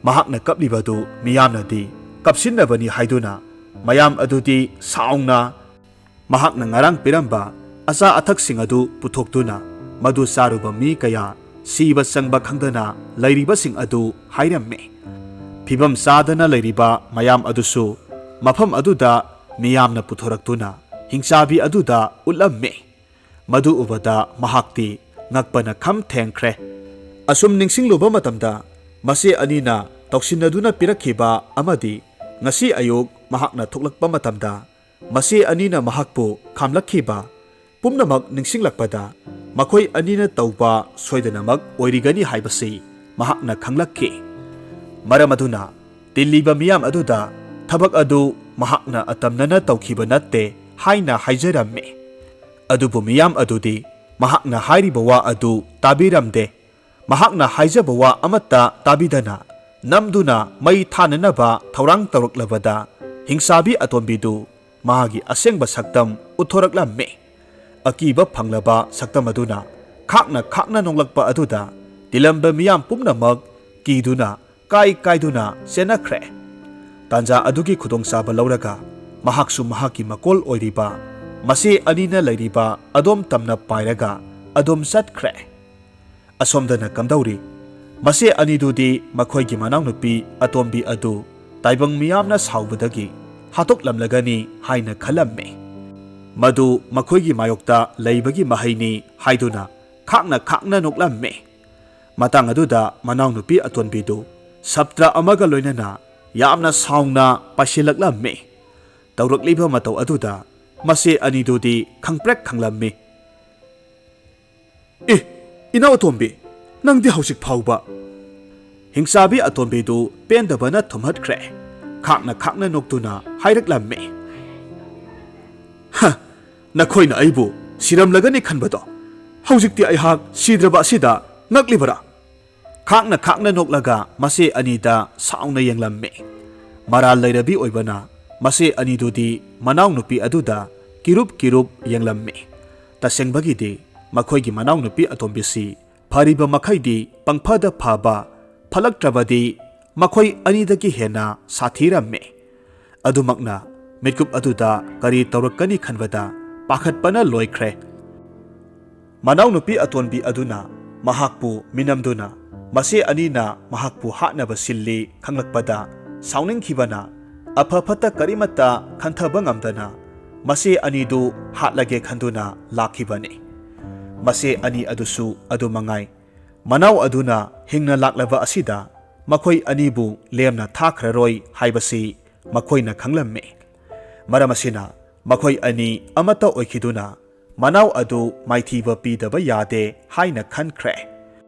ꯃꯍꯥꯛꯅ ꯀꯞꯂꯤꯕꯗꯨ ꯃꯤꯌꯥꯝꯅꯗꯤ ꯀꯞꯁꯤꯟꯅꯕꯅꯤ ꯍꯥꯏꯗꯨꯅ ꯃꯌꯥꯝ ꯑꯗꯨꯗꯤ ꯁꯥꯎꯅ ꯃꯍꯥꯛꯅ ꯉꯔꯥꯡ ꯄꯤꯔꯝꯕ ꯑꯆꯥ ꯑꯊꯛꯁꯤꯡ ꯑꯗꯨ ꯄꯨꯊꯣꯛꯇꯨꯅ ꯃꯗꯨ ꯆꯥꯔꯨꯕ ꯃꯤ ꯀꯌꯥ ꯁꯤꯕ ꯆꯪꯕ ꯈꯪꯗꯅ ꯂꯩꯔꯤꯕꯁꯤꯡ ꯑꯗꯨ ꯍꯥꯏꯔꯝꯃꯤ꯫ ꯐꯤꯕꯝ ꯆꯥꯗꯅ ꯂꯩꯔꯤꯕ ꯃꯌꯥꯝ ꯑꯗꯨꯁꯨ ꯃꯐꯝ ꯑꯗꯨꯗ ꯃꯤꯌꯥꯝꯅ ꯄꯨꯊꯣꯔꯛꯇꯨꯅ ꯍꯤꯡꯆꯥꯕꯤ ꯑꯗꯨꯗ ꯎꯠꯂꯝꯃꯤ꯫ ꯃꯗꯨ ꯎꯕꯗ ꯃꯍꯥꯛꯇꯤ ꯉꯛꯄꯅ ꯈꯝ ꯊꯦꯡꯈ꯭ꯔꯦ꯫ ꯑꯁꯨꯝ ꯅꯤꯡꯁꯤꯡꯂꯨꯕ ꯃꯇꯝꯗ, ꯃꯆꯦ ꯑꯅꯤꯅ ꯇꯧꯁꯤꯟꯅꯗꯨꯅ ꯄꯤꯔꯛꯈꯤꯕ ꯑꯃꯗꯤ ꯉꯁꯤ ꯑꯌꯨꯛ ꯃꯍꯥꯛꯅ ꯊꯣꯛꯂꯛꯄ ꯃꯇꯝꯗ ꯃꯆꯦ ꯑꯅꯤꯅ ꯃꯍꯥꯛꯄꯨ ꯈꯥꯝꯂꯛꯈꯤꯕ ꯄꯨꯝꯅꯃꯛ ꯅꯤꯡꯁꯤꯡꯂꯛꯄꯗ, ꯃꯈꯣꯏ ꯑꯅꯤꯅ ꯇꯧꯕ ꯁꯣꯏꯗꯅꯃꯛ ꯑꯣꯏꯔꯤꯒꯅꯤ ꯍꯥꯏꯕꯁꯤ ꯃꯍꯥꯛꯅ ꯈꯪꯂꯛꯈꯤ꯫ ꯃꯔꯝ ꯑꯗꯨꯅ, ꯇꯤꯜꯂꯤꯕ ꯃꯤꯌꯥꯝ ꯑꯗꯨꯗ ꯊꯕꯛ ꯑꯗꯨ ꯃꯍꯥꯛꯅ ꯑꯇꯝꯅꯅ ꯇꯧꯈꯤꯕ ꯅꯠꯇꯦ ꯍꯥꯏꯅ ꯍꯥꯏꯖꯔꯝꯃꯤ꯫ ꯑꯗꯨꯕꯨ ꯃꯤꯌꯥꯝ ꯑꯗꯨꯗꯤ ꯃꯍꯥꯛꯅ ꯍꯥꯏꯔꯤꯕ ꯋꯥ ꯑꯗꯨ ꯇꯥꯕꯤꯔꯝꯗꯦ꯫ ꯃꯍꯥꯛꯅ ꯍꯥꯏꯖꯕ ꯋꯥ ꯑꯃꯠꯇ ꯇꯥꯕꯤꯗꯅ, ꯅꯝꯗꯨꯅ ꯃꯩ ꯊꯥꯅꯅꯕ ꯊꯧꯔꯥꯡ ꯇꯧꯔꯛꯂꯕꯗ, ꯍꯤꯡꯆꯥꯕꯤ ꯑꯇꯣꯝꯕꯤꯗꯨ ꯃꯥꯒꯤ ꯑꯁꯦꯡꯕ ꯁꯛꯇꯝ ꯎꯠꯊꯣꯔꯛꯂꯝꯃꯤ꯫ ꯑꯀꯤꯕ ꯐꯪꯂꯕ ꯁꯛꯇꯝ ꯑꯗꯨꯅ ꯈꯥꯛꯅ ꯈꯥꯛꯅ ꯅꯣꯛꯂꯛꯄ ꯑꯗꯨꯗ, ꯇꯤꯜꯂꯝꯕ ꯃꯤꯌꯥꯝ ꯄꯨꯝꯅꯃꯛ ꯀꯤꯗꯨꯅ ꯀꯥꯏ ꯀꯥꯏꯗꯨꯅ ꯆꯦꯟꯅꯈ꯭ꯔꯦ꯫ ꯇꯥꯟꯖꯥ ꯑꯗꯨꯒꯤ ꯈꯨꯗꯣꯡꯆꯥꯕ ꯂꯧꯔꯒ, ꯃꯍꯥꯛꯁꯨ ꯃꯍꯥꯛꯀꯤ ꯃꯀꯣꯜ ꯑꯣꯏꯔꯤꯕ ꯃꯆꯦ ꯑꯅꯤꯅ ꯂꯩꯔꯤꯕ ꯑꯗꯣꯝ ꯇꯝꯅ ꯄꯥꯏꯔꯒ ꯑꯗꯨꯝ ꯆꯠꯈ꯭ꯔꯦ꯫ ꯑꯁꯣꯝꯗꯅ ꯀꯝꯗꯧꯔꯤ? ꯃꯆꯦ ꯑꯅꯤꯗꯨꯗꯤ ꯃꯈꯣꯏꯒꯤ ꯃꯅꯥꯎꯅꯨꯄꯤ ꯑꯇꯣꯝꯕꯤ ꯑꯗꯨ ꯇꯥꯏꯕꯪ ꯃꯤꯌꯥꯝꯅ ꯁꯥꯎꯕꯗꯒꯤ ꯍꯥꯠꯇꯣꯛꯂꯝꯂꯒꯅꯤ ꯍꯥꯏꯅ ꯈꯜꯂꯝꯃꯤ꯫ ꯃꯗꯨ ꯃꯈꯣꯏꯒꯤ ꯃꯥꯌꯣꯛꯇ ꯂꯩꯕꯒꯤ ꯃꯍꯩꯅꯤ ꯍꯥꯏꯗꯨꯅ ꯈꯥꯛꯅ ꯈꯥꯛꯅ ꯅꯣꯛꯂꯝꯃꯤ꯫ ꯃꯇꯥꯡ ꯑꯗꯨꯗ ꯃꯅꯥꯎꯅꯨꯄꯤ ꯑꯇꯣꯟꯕꯤꯗꯨ ꯁꯞꯇ꯭ꯔ ꯑꯃꯒ ꯂꯣꯏꯅꯅ ꯌꯥꯝꯅ ꯁꯥꯎꯅ ꯄꯥꯏꯁꯤꯜꯂꯛꯂꯝꯃꯤ꯫ ꯇꯧꯔꯛꯂꯤꯕ ꯃꯇꯧ ꯑꯗꯨꯗ ꯃꯆꯦ ꯑꯅꯤꯗꯨꯗꯤ ꯈꯪꯄ꯭ꯔꯦꯛ ꯈꯪꯂꯝꯃꯤ꯫ "ꯑꯦ, ꯏꯅꯥꯎ ꯑꯇꯣꯝꯕꯤ, ꯅꯪꯗꯤ ꯍꯧꯖꯤꯛ ꯐꯥꯎꯕ?" ꯍꯤꯡꯆꯥꯕꯤ ꯑꯇꯣꯝꯕꯤꯗꯨ ꯄꯦꯟꯗꯕꯅ ꯊꯨꯝꯍꯠꯈ꯭ꯔꯦ꯫ ꯈꯥꯛꯅ ꯈꯥꯛꯅ ꯅꯣꯛꯇꯨꯅ ꯍꯥꯏꯔꯛꯂꯝꯃꯤ꯫ "ꯍ, ꯅꯈꯣꯏꯅ ꯑꯩꯕꯨ ꯁꯤꯔꯝꯂꯒꯅꯤ ꯈꯟꯕꯗꯣ, ꯍꯧꯖꯤꯛꯇꯤ ꯑꯩꯍꯥꯛ ꯁꯤꯗ꯭ꯔꯕ ꯑꯁꯤꯗ ꯉꯛꯂꯤꯕꯔꯥ?" ꯈꯥꯛꯅ ꯈꯥꯛꯅ ꯅꯣꯛꯂꯒ ꯃꯆꯦ ꯑꯅꯤꯗ ꯁꯥꯎꯅ ꯌꯦꯡꯂꯝꯃꯤ꯫ ꯃꯔꯥꯜ ꯂꯩꯔꯕꯤ ꯑꯣꯏꯕꯅ ꯃꯆꯦ ꯑꯅꯤꯗꯨꯗꯤ ꯃꯅꯥꯎꯅꯨꯄꯤ ꯑꯗꯨꯗ ꯀꯤꯔꯨꯞ ꯀꯤꯔꯨꯞ ꯌꯦꯡꯂꯝꯃꯤ꯫ ꯇꯁꯦꯡꯕꯒꯤꯗꯤ ꯃꯈꯣꯏꯒꯤ ꯃꯅꯥꯎꯅꯨꯄꯤ ꯑꯇꯣꯝꯕꯤꯁꯤ ꯐꯔꯤꯕ ꯃꯈꯩꯗꯤ ꯄꯪꯐꯗ ꯐꯕ, ꯐꯠꯂꯛꯇ꯭ꯔꯕꯗꯤ ꯃꯈꯣꯏ ꯑꯅꯤꯗꯒꯤ ꯍꯦꯟꯅ ꯁꯥꯊꯤꯔꯝꯃꯤ꯫ ꯑꯗꯨꯃꯛꯅ ꯃꯤꯠꯀꯨꯞ ꯑꯗꯨꯗ ꯀꯔꯤ ꯇꯧꯔꯛꯀꯅꯤ ꯈꯟꯕꯗ ꯄꯥꯈꯠꯄꯅ ꯂꯣꯏꯈ꯭ꯔꯦ꯫ ꯃꯅꯥꯎꯅꯨꯄꯤ ꯑꯇꯣꯟꯕꯤ ꯑꯗꯨꯅ ꯃꯍꯥꯛꯄꯨ ꯃꯤꯅꯝꯗꯨꯅ ꯃꯆꯦ ꯑꯅꯤꯅ ꯃꯍꯥꯛꯄꯨ ꯍꯥꯠꯅꯕ ꯁꯤꯜꯂꯤ ꯈꯪꯂꯛꯄꯗ ꯁꯥꯎꯅꯤꯡꯈꯤꯕꯅ ꯑꯐ ꯐꯠꯇ ꯀꯔꯤꯃꯠꯇ ꯈꯟꯊꯕ ꯉꯝꯗꯅ ꯃꯆꯦ ꯑꯅꯤꯗꯨ ꯍꯥꯠꯂꯒꯦ ꯈꯟꯗꯨꯅ ꯂꯥꯛꯈꯤꯕꯅꯤ꯫ ꯃꯆꯦ ꯑꯅꯤ ꯑꯗꯨꯁꯨ ꯑꯗꯨ ꯃꯉꯥꯏ꯫ ꯃꯅꯥꯎ ꯑꯗꯨꯅ ꯍꯤꯡꯅ ꯂꯥꯛꯂꯕ ꯑꯁꯤꯗ ꯃꯈꯣꯏ ꯑꯅꯤꯕꯨ ꯂꯦꯝꯅ ꯊꯥꯈ꯭ꯔꯔꯣꯏ ꯍꯥꯏꯕꯁꯤ ꯃꯈꯣꯏꯅ ꯈꯪꯂꯝꯃꯤ꯫ ꯃꯔꯝ ꯑꯁꯤꯅ ꯃꯈꯣꯏ ꯑꯅꯤ ꯑꯃꯠꯇ ꯑꯣꯏꯈꯤꯗꯨꯅ ꯃꯅꯥꯎ ꯑꯗꯨ ꯃꯥꯏꯊꯤꯕ ꯄꯤꯗꯕ ꯌꯥꯗꯦ ꯍꯥꯏꯅ ꯈꯟꯈ꯭ꯔꯦ꯫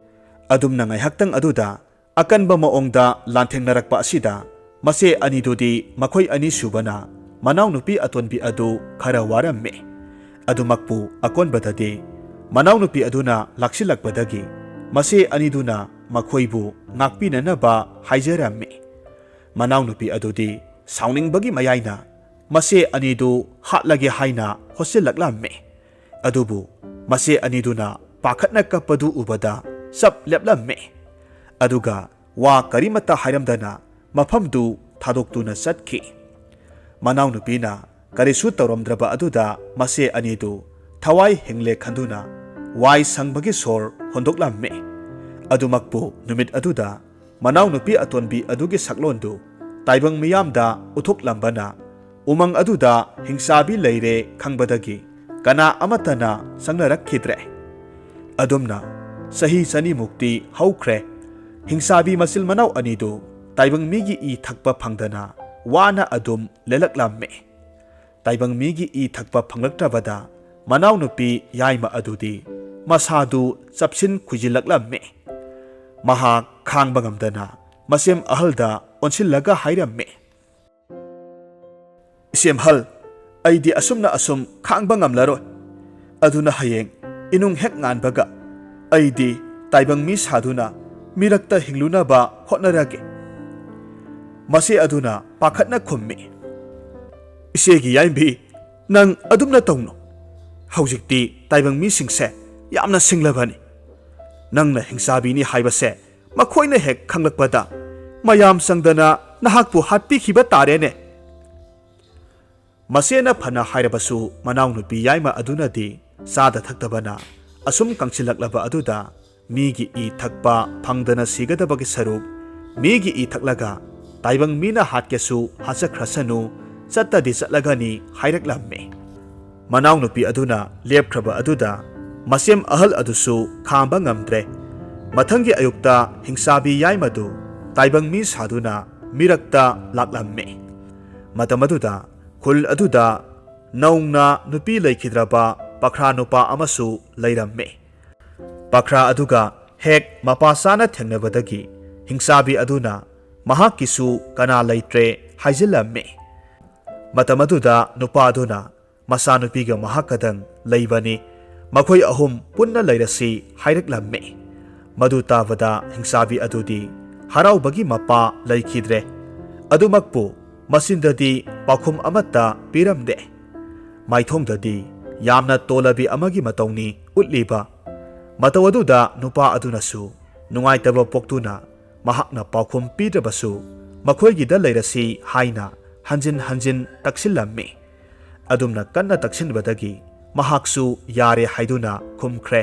ꯑꯗꯨꯝꯅ ꯉꯥꯏꯍꯥꯛꯇꯪ ꯑꯗꯨꯗ ꯑꯀꯟꯕ ꯃꯑꯣꯡꯗ ꯂꯥꯟꯊꯦꯡꯅꯔꯛꯄ ꯑꯁꯤꯗ ꯃꯆꯦ ꯑꯅꯤꯗꯨꯗꯤ ꯃꯈꯣꯏ ꯑꯅꯤꯁꯨꯕꯅ ꯃꯅꯥꯎꯅꯨꯄꯤ ꯑꯇꯣꯟꯕꯤ ꯑꯗꯨ ꯈꯔ ꯋꯥꯔꯝꯃꯤ꯫ ꯑꯗꯨꯃꯛꯄꯨ ꯑꯀꯣꯟꯕꯗꯗꯤ ꯃꯅꯥꯎꯅꯨꯄꯤ ꯑꯗꯨꯅ ꯂꯥꯛꯁꯤꯜꯂꯛꯄꯗꯒꯤ ꯃꯆꯦ ꯑꯅꯤꯗꯨꯅ ꯃꯈꯣꯏꯕꯨ ꯉꯥꯛꯄꯤꯅꯅꯕ ꯍꯥꯏꯖꯔꯝꯃꯤ꯫ ꯃꯅꯥꯎꯅꯨꯄꯤ ꯑꯗꯨꯗꯤ ꯁꯥꯎꯅꯤꯡꯕꯒꯤ ꯃꯌꯥꯏꯅ ꯃꯆꯦ ꯑꯅꯤꯗꯨ ꯍꯥꯠꯂꯒꯦ ꯍꯥꯏꯅ ꯍꯣꯠꯆꯤꯜꯂꯛꯂꯝꯃꯤ꯫ ꯑꯗꯨꯕꯨ ꯃꯆꯦ ꯑꯅꯤꯗꯨꯅ ꯄꯥꯈꯠꯅ ꯀꯞꯄꯗꯨ ꯎꯕꯗ ꯆꯞ ꯂꯦꯞꯂꯝꯃꯤ꯫ ꯑꯗꯨꯒ ꯋꯥ ꯀꯔꯤꯃꯠꯇ ꯍꯥꯏꯔꯝꯗꯅ ꯃꯐꯝꯗꯨ ꯊꯥꯗꯣꯛꯇꯨꯅ ꯆꯠꯈꯤ꯫ ꯃꯅꯥꯎꯅꯨꯄꯤꯅ ꯀꯔꯤꯁꯨ ꯇꯧꯔꯝꯗ꯭ꯔꯕ ꯑꯗꯨꯗ ꯃꯆꯦ ꯑꯅꯤꯗꯨ ꯊꯋꯥꯏ ꯍꯤꯡꯂꯦ ꯈꯟꯗꯨꯅ ꯋꯥꯏ ꯁꯪꯕꯒꯤ ꯁꯣꯔ ꯍꯣꯟꯗꯣꯛꯂꯝꯃꯤ꯫ ꯑꯗꯨꯃꯛꯄꯨ ꯅꯨꯃꯤꯠ ꯑꯗꯨꯗ ꯃꯅꯥꯎꯅꯨꯄꯤ ꯑꯇꯣꯟꯕꯤ ꯑꯗꯨꯒꯤ ꯁꯛꯂꯣꯟꯗꯨ ꯇꯥꯏꯕꯪ ꯃꯤꯌꯥꯝꯗ ꯎꯠꯊꯣꯛꯂꯝꯕꯅ ꯎꯃꯪ ꯑꯗꯨꯗ ꯍꯤꯡꯆꯥꯕꯤ ꯂꯩꯔꯦ ꯈꯪꯕꯗꯒꯤ ꯀꯅꯥ ꯑꯃꯠꯇꯅ ꯆꯪꯅꯔꯛꯈꯤꯗ꯭ꯔꯦ꯫ ꯑꯗꯨꯝꯅ ꯆꯍꯤ ꯆꯅꯤꯃꯨꯛꯇꯤ ꯍꯧꯈ꯭ꯔꯦ꯫ ꯍꯤꯡꯆꯥꯕꯤ ꯃꯆꯤꯜ ꯃꯅꯥꯎ ꯑꯅꯤꯗꯨ ꯇꯥꯏꯕꯪ ꯃꯤꯒꯤ ꯏ ꯊꯛꯄ ꯐꯪꯗꯅ ꯋꯥꯅ ꯑꯗꯨꯝ ꯂꯦꯜꯂꯛꯂꯝꯃꯤ꯫ ꯇꯥꯏꯕꯪ ꯃꯤꯒꯤ ꯏ ꯊꯛꯄ ꯐꯪꯂꯛꯇ꯭ꯔꯕꯗ ꯃꯅꯥꯎꯅꯨꯄꯤ ꯌꯥꯏꯃ ꯑꯗꯨꯗꯤ ꯃꯁꯥꯗꯨ ꯆꯞꯁꯤꯟ ꯈꯨꯏꯖꯤꯜꯂꯛꯂꯝꯃꯤ꯫ ꯃꯍꯥꯛ ꯈꯥꯡꯕ ꯉꯝꯗꯅ ꯃꯁꯦꯝ ꯑꯍꯜꯗ ꯑꯣꯟꯁꯤꯜꯂꯒ ꯍꯥꯏꯔꯝꯃꯤ, "ꯏꯆꯦꯝꯍꯜ, ꯑꯩꯗꯤ ꯑꯁꯨꯝꯅ ꯑꯁꯨꯝ ꯈꯥꯡꯕ ꯉꯝꯂꯔꯣꯏ꯫ ꯑꯗꯨꯅ ꯍꯌꯦꯡ ꯏꯅꯨꯡ ꯍꯦꯛ ꯉꯥꯟꯕꯒ ꯑꯩꯗꯤ ꯇꯥꯏꯕꯪ ꯃꯤ ꯁꯥꯗꯨꯅ ꯃꯤꯔꯛꯇ ꯍꯤꯡꯂꯨꯅꯕ ꯍꯣꯠꯅꯔꯒꯦ꯫" ꯃꯆꯦ ꯑꯗꯨꯅ ꯄꯥꯈꯠꯅ ꯈꯨꯝꯃꯤ, "ꯏꯆꯦꯒꯤ ꯌꯥꯏꯝꯕꯤ, ꯅꯪ ꯑꯗꯨꯝꯅ ꯇꯧꯅꯨ꯫ ꯍꯧꯖꯤꯛꯇꯤ ꯇꯥꯏꯕꯪ ꯃꯤꯁꯤꯡꯁꯦ ꯌꯥꯝꯅ ꯁꯤꯡꯂꯕꯅꯤ꯫ ꯅꯪꯅ ꯍꯤꯡꯆꯥꯕꯤꯅꯤ ꯍꯥꯏꯕꯁꯦ ꯃꯈꯣꯏꯅ ꯍꯦꯛ ꯈꯪꯂꯛꯄꯗ ꯃꯌꯥꯝ ꯆꯪꯗꯅ ꯅꯍꯥꯛꯄꯨ ꯍꯥꯠꯄꯤꯈꯤꯕ ꯇꯥꯔꯦꯅꯦ꯫" ꯃꯆꯦꯅ ꯐꯅ ꯍꯥꯏꯔꯕꯁꯨ ꯃꯅꯥꯎꯅꯨꯄꯤ ꯌꯥꯏꯃ ꯑꯗꯨꯅꯗꯤ ꯆꯥꯗ ꯊꯛꯇꯕꯅ ꯑꯁꯨꯝ ꯀꯪꯁꯤꯜꯂꯛꯂꯕ ꯑꯗꯨꯗ ꯃꯤꯒꯤ ꯏ ꯊꯛꯄ ꯐꯪꯗꯅ ꯁꯤꯒꯗꯕꯒꯤ ꯁꯔꯨꯛ ꯃꯤꯒꯤ ꯏ ꯊꯛꯂꯒ ꯇꯥꯏꯕꯪ ꯃꯤꯅ ꯍꯥꯠꯀꯦꯁꯨ ꯍꯥꯠꯆꯈ꯭ꯔꯁꯅꯨ, ꯆꯠꯇꯗꯤ ꯆꯠꯂꯒꯅꯤ ꯍꯥꯏꯔꯛꯂꯝꯃꯤ꯫ ꯃꯅꯥꯎꯅꯨꯄꯤ ꯑꯗꯨꯅ ꯂꯦꯞꯈ꯭ꯔꯕ ꯑꯗꯨꯗ ꯃꯁꯦꯝ ꯑꯍꯜ ꯑꯗꯨꯁꯨ ꯈꯥꯝꯕ ꯉꯝꯗ꯭ꯔꯦ꯫ ꯃꯊꯪꯒꯤ ꯑꯌꯨꯛꯇ ꯍꯤꯡꯁꯥꯕꯤ ꯌꯥꯏꯃꯗꯨ ꯇꯥꯏꯕꯪ ꯃꯤ ꯁꯥꯗꯨꯅ ꯃꯤꯔꯛꯇ ꯂꯥꯛꯂꯝꯃꯤ꯫ ꯃꯇꯝ ꯑꯗꯨꯗ ꯈꯨꯜ ꯑꯗꯨꯗ ꯅꯧꯅ ꯅꯨꯄꯤ ꯂꯩꯈꯤꯗ꯭ꯔꯕ ꯄꯈ꯭ꯔꯥ ꯅꯨꯄꯥ ꯑꯃꯁꯨ ꯂꯩꯔꯝꯃꯤ꯫ ꯄꯈ꯭ꯔꯥ ꯑꯗꯨꯒ ꯍꯦꯛ ꯃꯄꯥ ꯆꯥꯅ ꯊꯦꯡꯅꯕꯗꯒꯤ ꯍꯤꯡꯁꯥꯕꯤ ꯑꯗꯨꯅ ꯃꯍꯥꯛꯀꯤꯁꯨ ꯀꯅꯥ ꯂꯩꯇ꯭ꯔꯦ ꯍꯥꯏꯖꯤꯜꯂꯝꯃꯤ꯫ ꯃꯇꯝ ꯑꯗꯨꯗ ꯅꯨꯄꯥ ꯑꯗꯨꯅ ꯃꯆꯥꯅꯨꯄꯤꯒ ꯃꯍꯥꯛꯀꯗꯪ ꯂꯩꯕꯅꯤ, ꯃꯈꯣꯏ ꯑꯍꯨꯝ ꯄꯨꯟꯅ ꯂꯩꯔꯁꯤ ꯍꯥꯏꯔꯛꯂꯝꯃꯤ꯫ ꯃꯗꯨ ꯇꯥꯕꯗ ꯍꯤꯡꯁꯥꯕꯤ ꯑꯗꯨꯗꯤ ꯍꯔꯥꯎꯕꯒꯤ ꯃꯄꯥ ꯂꯩꯈꯤꯗ꯭ꯔꯦ꯫ ꯑꯗꯨꯃꯛꯄꯨ ꯃꯆꯤꯟꯗꯗꯤ ꯄꯥꯎꯈꯨꯝ ꯑꯃꯠꯇ ꯄꯤꯔꯝꯗꯦ꯫ ꯃꯥꯏꯊꯣꯡꯗꯗꯤ ꯌꯥꯝꯅ ꯇꯣꯂꯕꯤ ꯑꯃꯒꯤ ꯃꯇꯧꯅꯤ ꯎꯠꯂꯤꯕ꯫ ꯃꯇꯧ ꯑꯗꯨꯗ ꯅꯨꯄꯥ ꯑꯗꯨꯅꯁꯨ ꯅꯨꯡꯉꯥꯏꯇꯕ ꯄꯣꯛꯇꯨꯅ ꯃꯍꯥꯛꯅ ꯄꯥꯎꯈꯨꯝ ꯄꯤꯗ꯭ꯔꯕꯁꯨ ꯃꯈꯣꯏꯒꯤꯗ ꯂꯩꯔꯁꯤ ꯍꯥꯏꯅ ꯍꯟꯖꯤꯟ ꯍꯟꯖꯤꯟ ꯇꯛꯁꯤꯜꯂꯝꯃꯤ꯫ ꯑꯗꯨꯝꯅ ꯀꯟꯅ ꯇꯛꯁꯤꯟꯕꯗꯒꯤ ꯃꯍꯥꯛꯁꯨ ꯌꯥꯔꯦ ꯍꯥꯏꯗꯨꯅ ꯈꯨꯝꯈ꯭ꯔꯦ꯫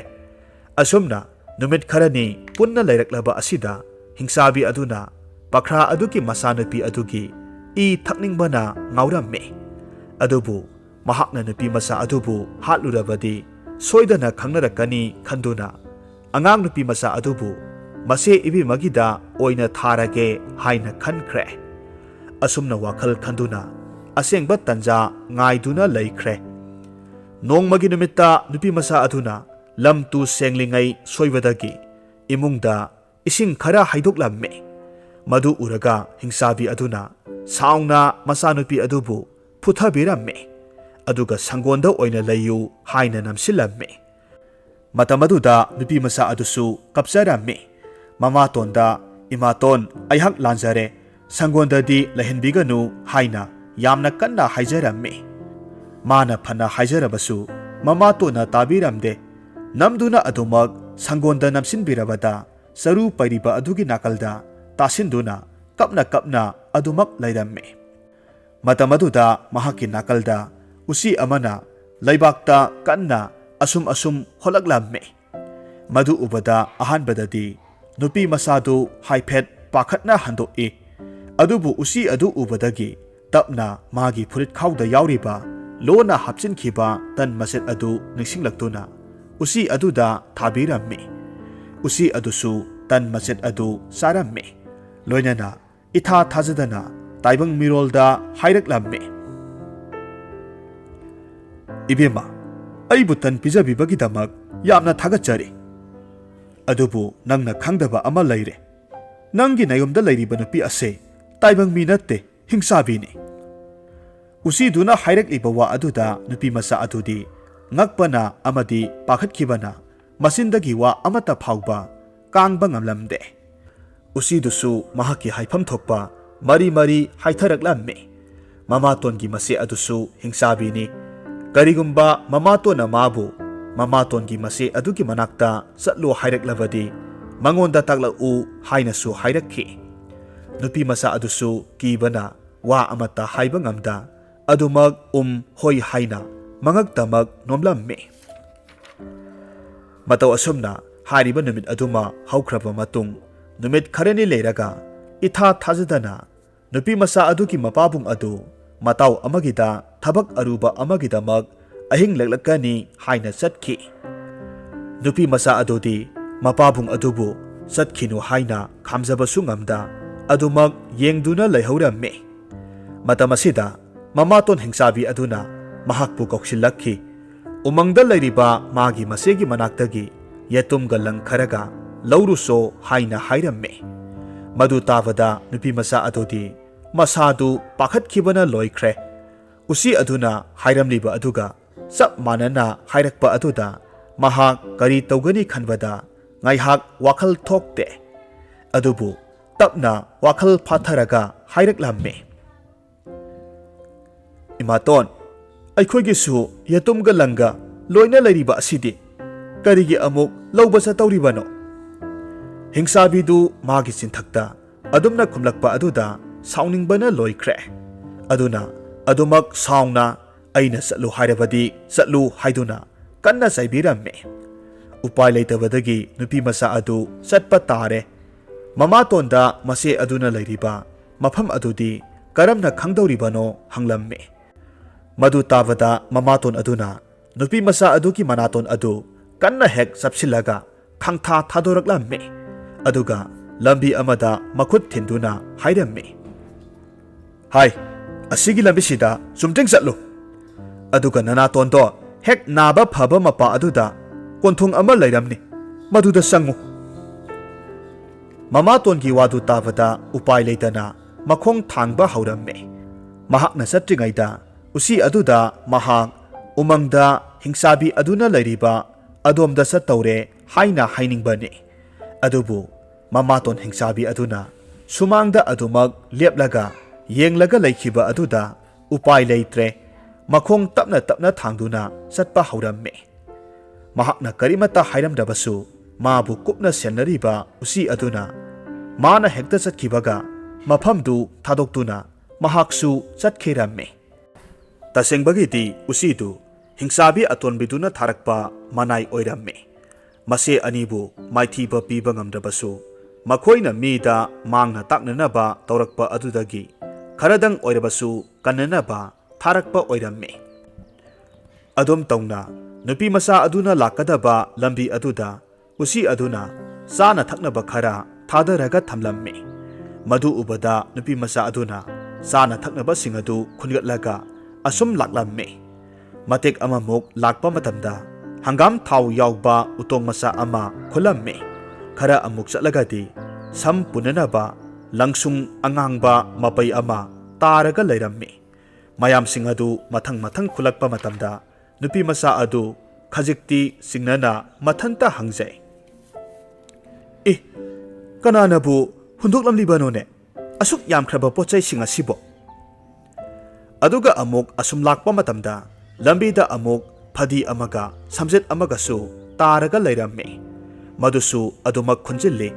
ꯑꯁꯨꯝꯅ ꯅꯨꯃꯤꯠ ꯈꯔꯅꯤ ꯄꯨꯟꯅ ꯂꯩꯔꯛꯂꯕ ꯑꯁꯤꯗ ꯍꯤꯡꯁꯥꯕꯤ ꯑꯗꯨꯅ ꯄꯈ꯭ꯔꯥ ꯑꯗꯨꯒꯤ ꯃꯆꯥꯅꯨꯄꯤ ꯑꯗꯨꯒꯤ ꯏ ꯊꯛꯅꯤꯡꯕꯅ ꯉꯥꯎꯔꯝꯃꯤ꯫ ꯑꯗꯨꯕꯨ ꯃꯍꯥꯛꯅ ꯅꯨꯄꯤ ꯃꯆꯥ ꯑꯗꯨꯕꯨ ꯍꯥꯠꯂꯨꯔꯕꯗꯤ ꯁꯣꯏꯗꯅ ꯈꯪꯅꯔꯛꯀꯅꯤ ꯈꯟꯗꯨꯅ ꯑꯉꯥꯡ ꯅꯨꯄꯤ ꯃꯆꯥ ꯑꯗꯨꯕꯨ ꯃꯆꯦ ꯏꯕꯦꯝꯃꯒꯤꯗ ꯑꯣꯏꯅ ꯊꯥꯔꯒꯦ ꯍꯥꯏꯅ ꯈꯟꯈ꯭ꯔꯦ꯫ ꯑꯁꯨꯝꯅ ꯋꯥꯈꯜ ꯈꯟꯗꯨꯅ ꯑꯁꯦꯡꯕ ꯇꯟꯖꯥ ꯉꯥꯏꯗꯨꯅ ꯂꯩꯈ꯭ꯔꯦ꯫ ꯅꯣꯡꯃꯒꯤ ꯅꯨꯃꯤꯠꯇ ꯅꯨꯄꯤ ꯃꯆꯥ ꯑꯗꯨꯅ ꯂꯝ ꯇꯨ ꯁꯦꯡꯂꯤꯉꯩ ꯁꯣꯏꯕꯗꯒꯤ ꯏꯃꯨꯡꯗ ꯏꯁꯤꯡ ꯈꯔ ꯍꯩꯗꯣꯛꯂꯝꯃꯤ꯫ ꯃꯗꯨ ꯎꯔꯒ ꯍꯤꯡꯁꯥꯕꯤ ꯑꯗꯨꯅ ꯁꯥꯎꯅ ꯃꯆꯥꯅꯨꯄꯤ ꯑꯗꯨꯕꯨ ꯐꯨꯊꯕꯤꯔꯝꯃꯤ꯫ ꯑꯗꯨꯒ ꯁꯪꯒꯣꯟꯗ ꯑꯣꯏꯅ ꯂꯩꯌꯨ ꯍꯥꯏꯅ ꯅꯝꯁꯤꯜꯂꯝꯃꯤ꯫ ꯃꯇꯝ ꯑꯗꯨꯗ ꯅꯨꯄꯤ ꯃꯆꯥ ꯑꯗꯨꯁꯨ ꯀꯞꯆꯔꯝꯃꯤ꯫ ꯃꯃꯥꯇꯣꯟꯗ, "ꯏꯃꯥꯇꯣꯟ, ꯑꯩꯍꯥꯛ ꯂꯥꯟꯖꯔꯦ, ꯁꯪꯒꯣꯟꯗꯗꯤ ꯂꯩꯍꯟꯕꯤꯒꯅꯨ" ꯍꯥꯏꯅ ꯌꯥꯝꯅ ꯀꯟꯅ ꯍꯥꯏꯖꯔꯝꯃꯤ꯫ ꯃꯥꯅ ꯐꯅ ꯍꯥꯏꯖꯔꯕꯁꯨ ꯃꯃꯥꯇꯣꯟꯅ ꯇꯥꯕꯤꯔꯝꯗꯦ꯫ ꯅꯝꯗꯨꯅ ꯑꯗꯨꯃꯛ ꯁꯪꯒꯣꯟꯗ ꯅꯝꯁꯤꯟꯕꯤꯔꯕꯗ ꯆꯔꯨ ꯄꯩꯔꯤꯕ ꯑꯗꯨꯒꯤ ꯅꯥꯀꯜꯗ ꯇꯥꯁꯤꯟꯗꯨꯅ ꯀꯞꯅ ꯀꯞꯅ ꯑꯗꯨꯃꯛ ꯂꯩꯔꯝꯃꯤ꯫ ꯃꯇꯝ ꯑꯗꯨꯗ ꯃꯍꯥꯛꯀꯤ ꯅꯥꯀꯜꯗ ꯎꯆꯤ ꯑꯃꯅ ꯂꯩꯕꯥꯛꯇ ꯀꯟꯅ ꯑꯁꯨꯝ ꯑꯁꯨꯝ ꯍꯣꯠꯂꯛꯂꯝꯃꯤ꯫ ꯃꯗꯨ ꯎꯕꯗ ꯑꯍꯥꯟꯕꯗꯗꯤ ꯅꯨꯄꯤ ꯃꯆꯥꯗꯨ ꯍꯥꯏꯐꯦꯠ ꯄꯥꯈꯠꯅ ꯍꯟꯗꯣꯛꯏ꯫ ꯑꯗꯨꯕꯨ ꯎꯆꯤ ꯑꯗꯨ ꯎꯕꯗꯒꯤ ꯇꯞꯅ ꯃꯥꯒꯤ ꯐꯨꯔꯤꯠꯈꯥꯎꯗ ꯌꯥꯎꯔꯤꯕ ꯂꯣꯟꯅ ꯍꯥꯞꯆꯤꯟꯈꯤꯕ ꯇꯟ ꯃꯆꯦꯠ ꯑꯗꯨ ꯅꯤꯡꯁꯤꯡꯂꯛꯇꯨꯅ ꯎꯆꯤ ꯑꯗꯨꯗ ꯊꯥꯕꯤꯔꯝꯃꯤ꯫ ꯎꯆꯤ ꯑꯗꯨꯁꯨ ꯇꯟ ꯃꯆꯦꯠ ꯑꯗꯨ ꯆꯥꯔꯝꯃꯤ꯫ ꯂꯣꯏꯅꯅ ꯏꯊꯥ ꯊꯥꯖꯗꯅ ꯇꯥꯏꯕꯪ ꯃꯤꯔꯣꯜꯗ ꯍꯥꯏꯔꯛꯂꯝꯃꯤ, "ꯏꯕꯦꯝꯃ, ꯑꯩꯕꯨ ꯇꯟ ꯄꯤꯖꯕꯤꯕꯒꯤꯗꯃꯛ ꯌꯥꯝꯅ ꯊꯥꯒꯠꯆꯔꯤ꯫ ꯑꯗꯨꯕꯨ ꯅꯪꯅ ꯈꯪꯗꯕ ꯑꯃ ꯂꯩꯔꯦ꯫ ꯅꯪꯒꯤ ꯅꯌꯨꯝꯗ ꯂꯩꯔꯤꯕ ꯅꯨꯄꯤ ꯑꯁꯦ ꯇꯥꯏꯕꯪ ꯃꯤ ꯅꯠꯇꯦ, ꯍꯤꯡꯁꯥꯕꯤꯅꯤ꯫" ꯎꯆꯤꯗꯨꯅ ꯍꯥꯏꯔꯛꯂꯤꯕ ꯋꯥ ꯑꯗꯨꯗ ꯅꯨꯄꯤ ꯃꯆꯥ ꯑꯗꯨꯗꯤ ꯉꯛꯄꯅ ꯑꯃꯗꯤ ꯄꯥꯈꯠꯈꯤꯕꯅ ꯃꯆꯤꯟꯗꯒꯤ ꯋꯥ ꯑꯃꯠꯇ ꯐꯥꯎꯕ ꯀꯥꯡꯕ ꯉꯝꯂꯝꯗꯦ꯫ ꯎꯆꯤꯗꯨꯁꯨ ꯃꯍꯥꯛꯀꯤ ꯍꯥꯏꯐꯝ ꯊꯣꯛꯄ ꯃꯔꯤ ꯃꯔꯤ ꯍꯥꯏꯊꯔꯛꯂꯝꯃꯤ꯫ ꯃꯃꯥꯇꯣꯟꯒꯤ ꯃꯆꯦ ꯑꯗꯨꯁꯨ ꯍꯤꯡꯆꯥꯕꯤꯅꯤ꯫ ꯀꯔꯤꯒꯨꯝꯕ ꯃꯃꯥꯇꯣꯟꯅ ꯃꯥꯕꯨ ꯃꯃꯥꯇꯣꯟꯒꯤ ꯃꯆꯦ ꯑꯗꯨꯒꯤ ꯃꯅꯥꯛꯇ ꯆꯠꯂꯨ ꯍꯥꯏꯔꯛꯂꯕꯗꯤ ꯃꯉꯣꯟꯗ ꯇꯥꯛꯂꯛꯎ ꯍꯥꯏꯅꯁꯨ ꯍꯥꯏꯔꯛꯈꯤ꯫ ꯅꯨꯄꯤ ꯃꯆꯥ ꯑꯗꯨꯁꯨ ꯀꯤꯕꯅ ꯋꯥ ꯑꯃꯠꯇ ꯍꯥꯏꯕ ꯉꯝꯗ ꯑꯗꯨꯃꯛ ꯎꯝ ꯍꯣꯏ ꯍꯥꯏꯅ ꯃꯉꯛꯇꯃꯛ ꯅꯣꯝꯂꯝꯃꯤ꯫ ꯃꯇꯧ ꯑꯁꯨꯝꯅ ꯍꯥꯏꯔꯤꯕ ꯅꯨꯃꯤꯠ ꯑꯗꯨꯃ ꯍꯧꯈ꯭ꯔꯕ ꯃꯇꯨꯡ, ꯅꯨꯃꯤꯠ ꯈꯔꯅꯤ ꯂꯩꯔꯒ ꯏꯊꯥ ꯊꯥꯖꯗꯅ ꯅꯨꯄꯤ ꯃꯆꯥ ꯑꯗꯨꯒꯤ ꯃꯄꯥꯕꯨꯡ ꯑꯗꯨ ꯃꯇꯥꯎ ꯑꯃꯒꯤꯗ ꯊꯕꯛ ꯑꯔꯨꯕ ꯑꯃꯒꯤꯗꯃꯛ ꯑꯍꯤꯡ ꯂꯦꯛꯂꯛꯀꯅꯤ ꯍꯥꯏꯅ ꯆꯠꯈꯤ꯫ ꯅꯨꯄꯤ ꯃꯆꯥ ꯑꯗꯨꯗꯤ ꯃꯄꯥꯕꯨꯡ ꯑꯗꯨꯕꯨ ꯆꯠꯈꯤꯅꯨ ꯍꯥꯏꯅ ꯈꯥꯝꯖꯕꯁꯨ ꯉꯝꯗ ꯑꯗꯨꯃꯛ ꯌꯦꯡꯗꯨꯅ ꯂꯩꯍꯧꯔꯝꯃꯤ꯫ ꯃꯇꯝ ꯑꯁꯤꯗ ꯃꯃꯥꯇꯣꯟ ꯍꯤꯡꯆꯥꯕꯤ ꯑꯗꯨꯅ ꯃꯍꯥꯛꯄꯨ ꯀꯧꯁꯤꯜꯂꯛꯈꯤ꯫ ꯎꯃꯪꯗ ꯂꯩꯔꯤꯕ ꯃꯥꯒꯤ ꯃꯆꯦꯒꯤ ꯃꯅꯥꯛꯇꯒꯤ ꯌꯦꯇꯨꯝꯒ ꯂꯪ ꯈꯔꯒ ꯂꯧꯔꯨꯆꯣ ꯍꯥꯏꯅ ꯍꯥꯏꯔꯝꯃꯤ꯫ ꯃꯗꯨ ꯇꯥꯕꯗ ꯅꯨꯄꯤ ꯃꯆꯥ ꯑꯗꯨꯗꯤ ꯃꯁꯥꯗꯨ ꯄꯥꯈꯠꯈꯤꯕꯅ ꯂꯣꯏꯈ꯭ꯔꯦ꯫ ꯎꯆꯤ ꯑꯗꯨꯅ ꯍꯥꯏꯔꯝꯂꯤꯕ ꯑꯗꯨꯒ ꯆꯞ ꯃꯥꯟꯅꯅ ꯍꯥꯏꯔꯛꯄ ꯑꯗꯨꯗ ꯃꯍꯥꯛ ꯀꯔꯤ ꯇꯧꯒꯅꯤ ꯈꯟꯕꯗ ꯉꯥꯏꯍꯥꯛ ꯋꯥꯈꯜ ꯊꯣꯛꯇꯦ꯫ ꯑꯗꯨꯕꯨ ꯇꯞꯅ ꯋꯥꯈꯜ ꯐꯥꯊꯔꯒ ꯍꯥꯏꯔꯛꯂꯝꯃꯤ, "ꯏꯃꯥꯇꯣꯟ, ꯑꯩꯈꯣꯏꯒꯤꯁꯨ ꯌꯦꯇꯨꯝꯒ ꯂꯪꯒ ꯂꯣꯏꯅ ꯂꯩꯔꯤꯕ ꯑꯁꯤꯗꯤ ꯀꯔꯤꯒꯤ ꯑꯃꯨꯛ ꯂꯧꯕ ꯆꯠꯇꯧꯔꯤꯕꯅꯣ?" ꯍꯤꯡꯆꯥꯕꯤꯗꯨ ꯃꯥꯒꯤ ꯆꯤꯟꯊꯛꯇ ꯑꯗꯨꯝꯅ ꯈꯨꯝꯂꯛꯄ ꯑꯗꯨꯗ ꯁꯥꯎꯅꯤꯡꯕꯅ ꯂꯣꯏꯈ꯭ꯔꯦ꯫ ꯑꯗꯨꯅ ꯑꯗꯨꯃꯛ ꯁꯥꯎꯅ "ꯑꯩꯅ ꯆꯠꯂꯨ ꯍꯥꯏꯔꯕꯗꯤ ꯆꯠꯂꯨ" ꯍꯥꯏꯗꯨꯅ ꯀꯟꯅ ꯆꯩꯕꯤꯔꯝꯃꯤ꯫ ꯎꯄꯥꯏ ꯂꯩꯇꯕꯗꯒꯤ ꯅꯨꯄꯤ ꯃꯆꯥ ꯑꯗꯨ ꯆꯠꯄ ꯇꯥꯔꯦ꯫ ꯃꯃꯥꯇꯣꯟꯗ ꯃꯆꯦ ꯑꯗꯨꯅ ꯂꯩꯔꯤꯕ ꯃꯐꯝ ꯑꯗꯨꯗꯤ ꯀꯔꯝꯅ ꯈꯪꯗꯧꯔꯤꯕꯅꯣ ꯍꯪꯂꯝꯃꯤ꯫ ꯃꯗꯨ ꯇꯥꯕꯗ ꯃꯃꯥꯇꯣꯟ ꯑꯗꯨꯅ ꯅꯨꯄꯤ ꯃꯆꯥ ꯑꯗꯨꯒꯤ ꯃꯅꯥꯇꯣꯟ ꯑꯗꯨ ꯀꯟꯅ ꯍꯦꯛ ꯆꯞꯁꯤꯜꯂꯒ ꯈꯪꯊꯥ ꯊꯥꯗꯣꯔꯛꯂꯝꯃꯤ꯫ ꯑꯗꯨꯒ ꯂꯝꯕꯤ ꯑꯃꯗ ꯃꯈꯨꯠ ꯊꯤꯟꯗꯨꯅ ꯍꯥꯏꯔꯝꯃꯤ, "ꯍꯥꯏ, ꯑꯁꯤꯒꯤ ꯂꯝꯕꯤꯁꯤꯗ ꯆꯨꯝꯗ꯭ꯔꯤꯡ ꯆꯠꯂꯨ꯫ ꯑꯗꯨꯒ ꯅꯅꯥꯇꯣꯟꯗꯣ ꯍꯦꯛ ꯅꯥꯕ ꯐꯕ ꯃꯄꯥ ꯑꯗꯨꯗ ꯀꯣꯟꯊꯣꯡ ꯑꯃ ꯂꯩꯔꯝꯅꯤ, ꯃꯗꯨꯗ ꯆꯪꯉꯨ꯫" ꯃꯃꯥꯇꯣꯟꯒꯤ ꯋꯥꯗꯨ ꯇꯥꯕꯗ ꯎꯄꯥꯏ ꯂꯩꯇꯅ ꯃꯈꯣꯡ ꯊꯥꯡꯕ ꯍꯧꯔꯝꯃꯤ꯫ ꯃꯍꯥꯛꯅ ꯆꯠꯇ꯭ꯔꯤꯉꯩꯗ ꯎꯆꯤ ꯑꯗꯨꯗ ꯃꯍꯥꯛ ꯎꯃꯪꯗ ꯍꯤꯡꯆꯥꯕꯤ ꯑꯗꯨꯅ ꯂꯩꯔꯤꯕ ꯑꯗꯣꯝꯗ ꯆꯠꯇꯧꯔꯦ ꯍꯥꯏꯅ ꯍꯥꯏꯅꯤꯡꯕꯅꯤ꯫ ꯑꯗꯨꯕꯨ ꯃꯃꯥꯇꯣꯟ ꯍꯤꯡꯆꯥꯕꯤ ꯑꯗꯨꯅ ꯁꯨꯃꯥꯡꯗ ꯑꯗꯨꯃꯛ ꯂꯦꯞꯂꯒ ꯌꯦꯡꯂꯒ ꯂꯩꯈꯤꯕ ꯑꯗꯨꯗ ꯎꯄꯥꯏ ꯂꯩꯇ꯭ꯔꯦ, ꯃꯈꯣꯡ ꯇꯞꯅ ꯇꯞꯅ ꯊꯥꯡꯗꯨꯅ ꯆꯠꯄ ꯍꯧꯔꯝꯃꯤ꯫ ꯃꯍꯥꯛꯅ ꯀꯔꯤꯃꯠꯇ ꯍꯥꯏꯔꯝꯗ꯭ꯔꯕꯁꯨ, ꯃꯥꯕꯨ ꯀꯨꯞꯅ ꯁꯦꯟꯅꯔꯤꯕ ꯎꯆꯤ ꯑꯗꯨꯅ ꯃꯥꯅ ꯍꯦꯛꯇ ꯆꯠꯈꯤꯕꯒ ꯃꯐꯝꯗꯨ ꯊꯥꯗꯣꯛꯇꯨꯅ ꯃꯍꯥꯛꯁꯨ ꯆꯠꯈꯤꯔꯝꯃꯤ꯫ ꯇꯁꯦꯡꯕꯒꯤꯗꯤ ꯎꯆꯤꯗꯨ ꯍꯤꯡꯆꯥꯕꯤ ꯑꯇꯣꯟꯕꯤꯗꯨꯅ ꯊꯥꯔꯛꯄ ꯃꯅꯥꯏ ꯑꯣꯏꯔꯝꯃꯤ꯫ ꯃꯁꯦ ꯑꯅꯤꯕꯨ ꯃꯥꯏꯊꯤꯕ ꯄꯤꯕ ꯉꯝꯗ꯭ꯔꯕꯁꯨ, ꯃꯈꯣꯏꯅ ꯃꯤꯗ ꯃꯥꯡꯅ ꯇꯥꯛꯅꯅꯕ ꯇꯧꯔꯛꯄ ꯑꯗꯨꯗꯒꯤ ꯈꯔꯗꯪ ꯑꯣꯏꯔꯕꯁꯨ ꯀꯟꯅꯅꯕ ꯊꯥꯔꯛꯄ ꯑꯣꯏꯔꯝꯃꯤ꯫ ꯑꯗꯨꯝ ꯇꯧꯅ, ꯅꯨꯄꯤ ꯃꯆꯥ ꯑꯗꯨꯅ ꯂꯥꯛꯀꯗꯕ ꯂꯝꯕꯤ ꯑꯗꯨꯗ ꯎꯆꯤ ꯑꯗꯨꯅ ꯆꯥꯅ ꯊꯛꯅꯕ ꯈꯔ ꯊꯥꯗꯔꯒ ꯊꯝꯂꯝꯃꯤ꯫ ꯃꯗꯨ ꯎꯕꯗ ꯅꯨꯄꯤ ꯃꯆꯥ ꯑꯗꯨꯅ ꯆꯥꯅ ꯊꯛꯅꯕꯁꯤꯡ ꯑꯗꯨ ꯈꯨꯟꯒꯠꯂꯒ ꯑꯁꯨꯝ ꯂꯥꯛꯂꯝꯃꯤ꯫ ꯃꯇꯦꯛ ꯑꯃꯃꯨꯛ ꯂꯥꯛꯄ ꯃꯇꯝꯗ ꯍꯪꯒꯥꯝ ꯊꯥꯎ ꯌꯥꯎꯕ ꯎꯇꯣꯡ ꯃꯆꯥ ꯑꯃ ꯈꯨꯜꯂꯝꯃꯤ꯫ ꯈꯔ ꯑꯃꯨꯛ ꯆꯠꯂꯒꯗꯤ ꯁꯝ ꯄꯨꯅꯅꯕ ꯂꯪꯁꯨꯡ ꯑꯉꯥꯡꯕ ꯃꯄꯩ ꯑꯃ ꯇꯥꯔꯒ ꯂꯩꯔꯝꯃꯤ꯫ ꯃꯌꯥꯝꯁꯤꯡ ꯑꯗꯨ ꯃꯊꯪ ꯃꯊꯪ ꯈꯨꯜꯂꯛꯄ ꯃꯇꯝꯗ ꯅꯨꯄꯤ ꯃꯆꯥ ꯑꯗꯨ ꯈꯖꯤꯛꯇꯤ ꯆꯤꯡꯅꯅ ꯃꯊꯟꯇ ꯍꯪꯖꯩ, "ꯑꯦ, ꯀꯅꯥꯅꯕꯨ ꯍꯨꯟꯗꯣꯛꯂꯝꯂꯤꯕꯅꯣꯅꯦ ꯑꯁꯨꯛ ꯌꯥꯝꯈ꯭ꯔꯕ ꯄꯣꯠꯆꯩꯁꯤꯡ ꯑꯁꯤꯕꯣ?" ꯑꯗꯨꯒ ꯑꯃꯨꯛ ꯑꯁꯨꯝ ꯂꯥꯛꯄ ꯃꯇꯝꯗ ꯂꯝꯕꯤꯗ ꯑꯃꯨꯛ ꯐꯗꯤ ꯑꯃꯒ ꯁꯝꯖꯦꯠ ꯑꯃꯒꯁꯨ ꯇꯥꯔꯒ ꯂꯩꯔꯝꯃꯤ꯫ ꯃꯗꯨꯁꯨ ꯑꯗꯨꯃꯛ ꯈꯨꯟꯖꯤꯜꯂꯤ꯫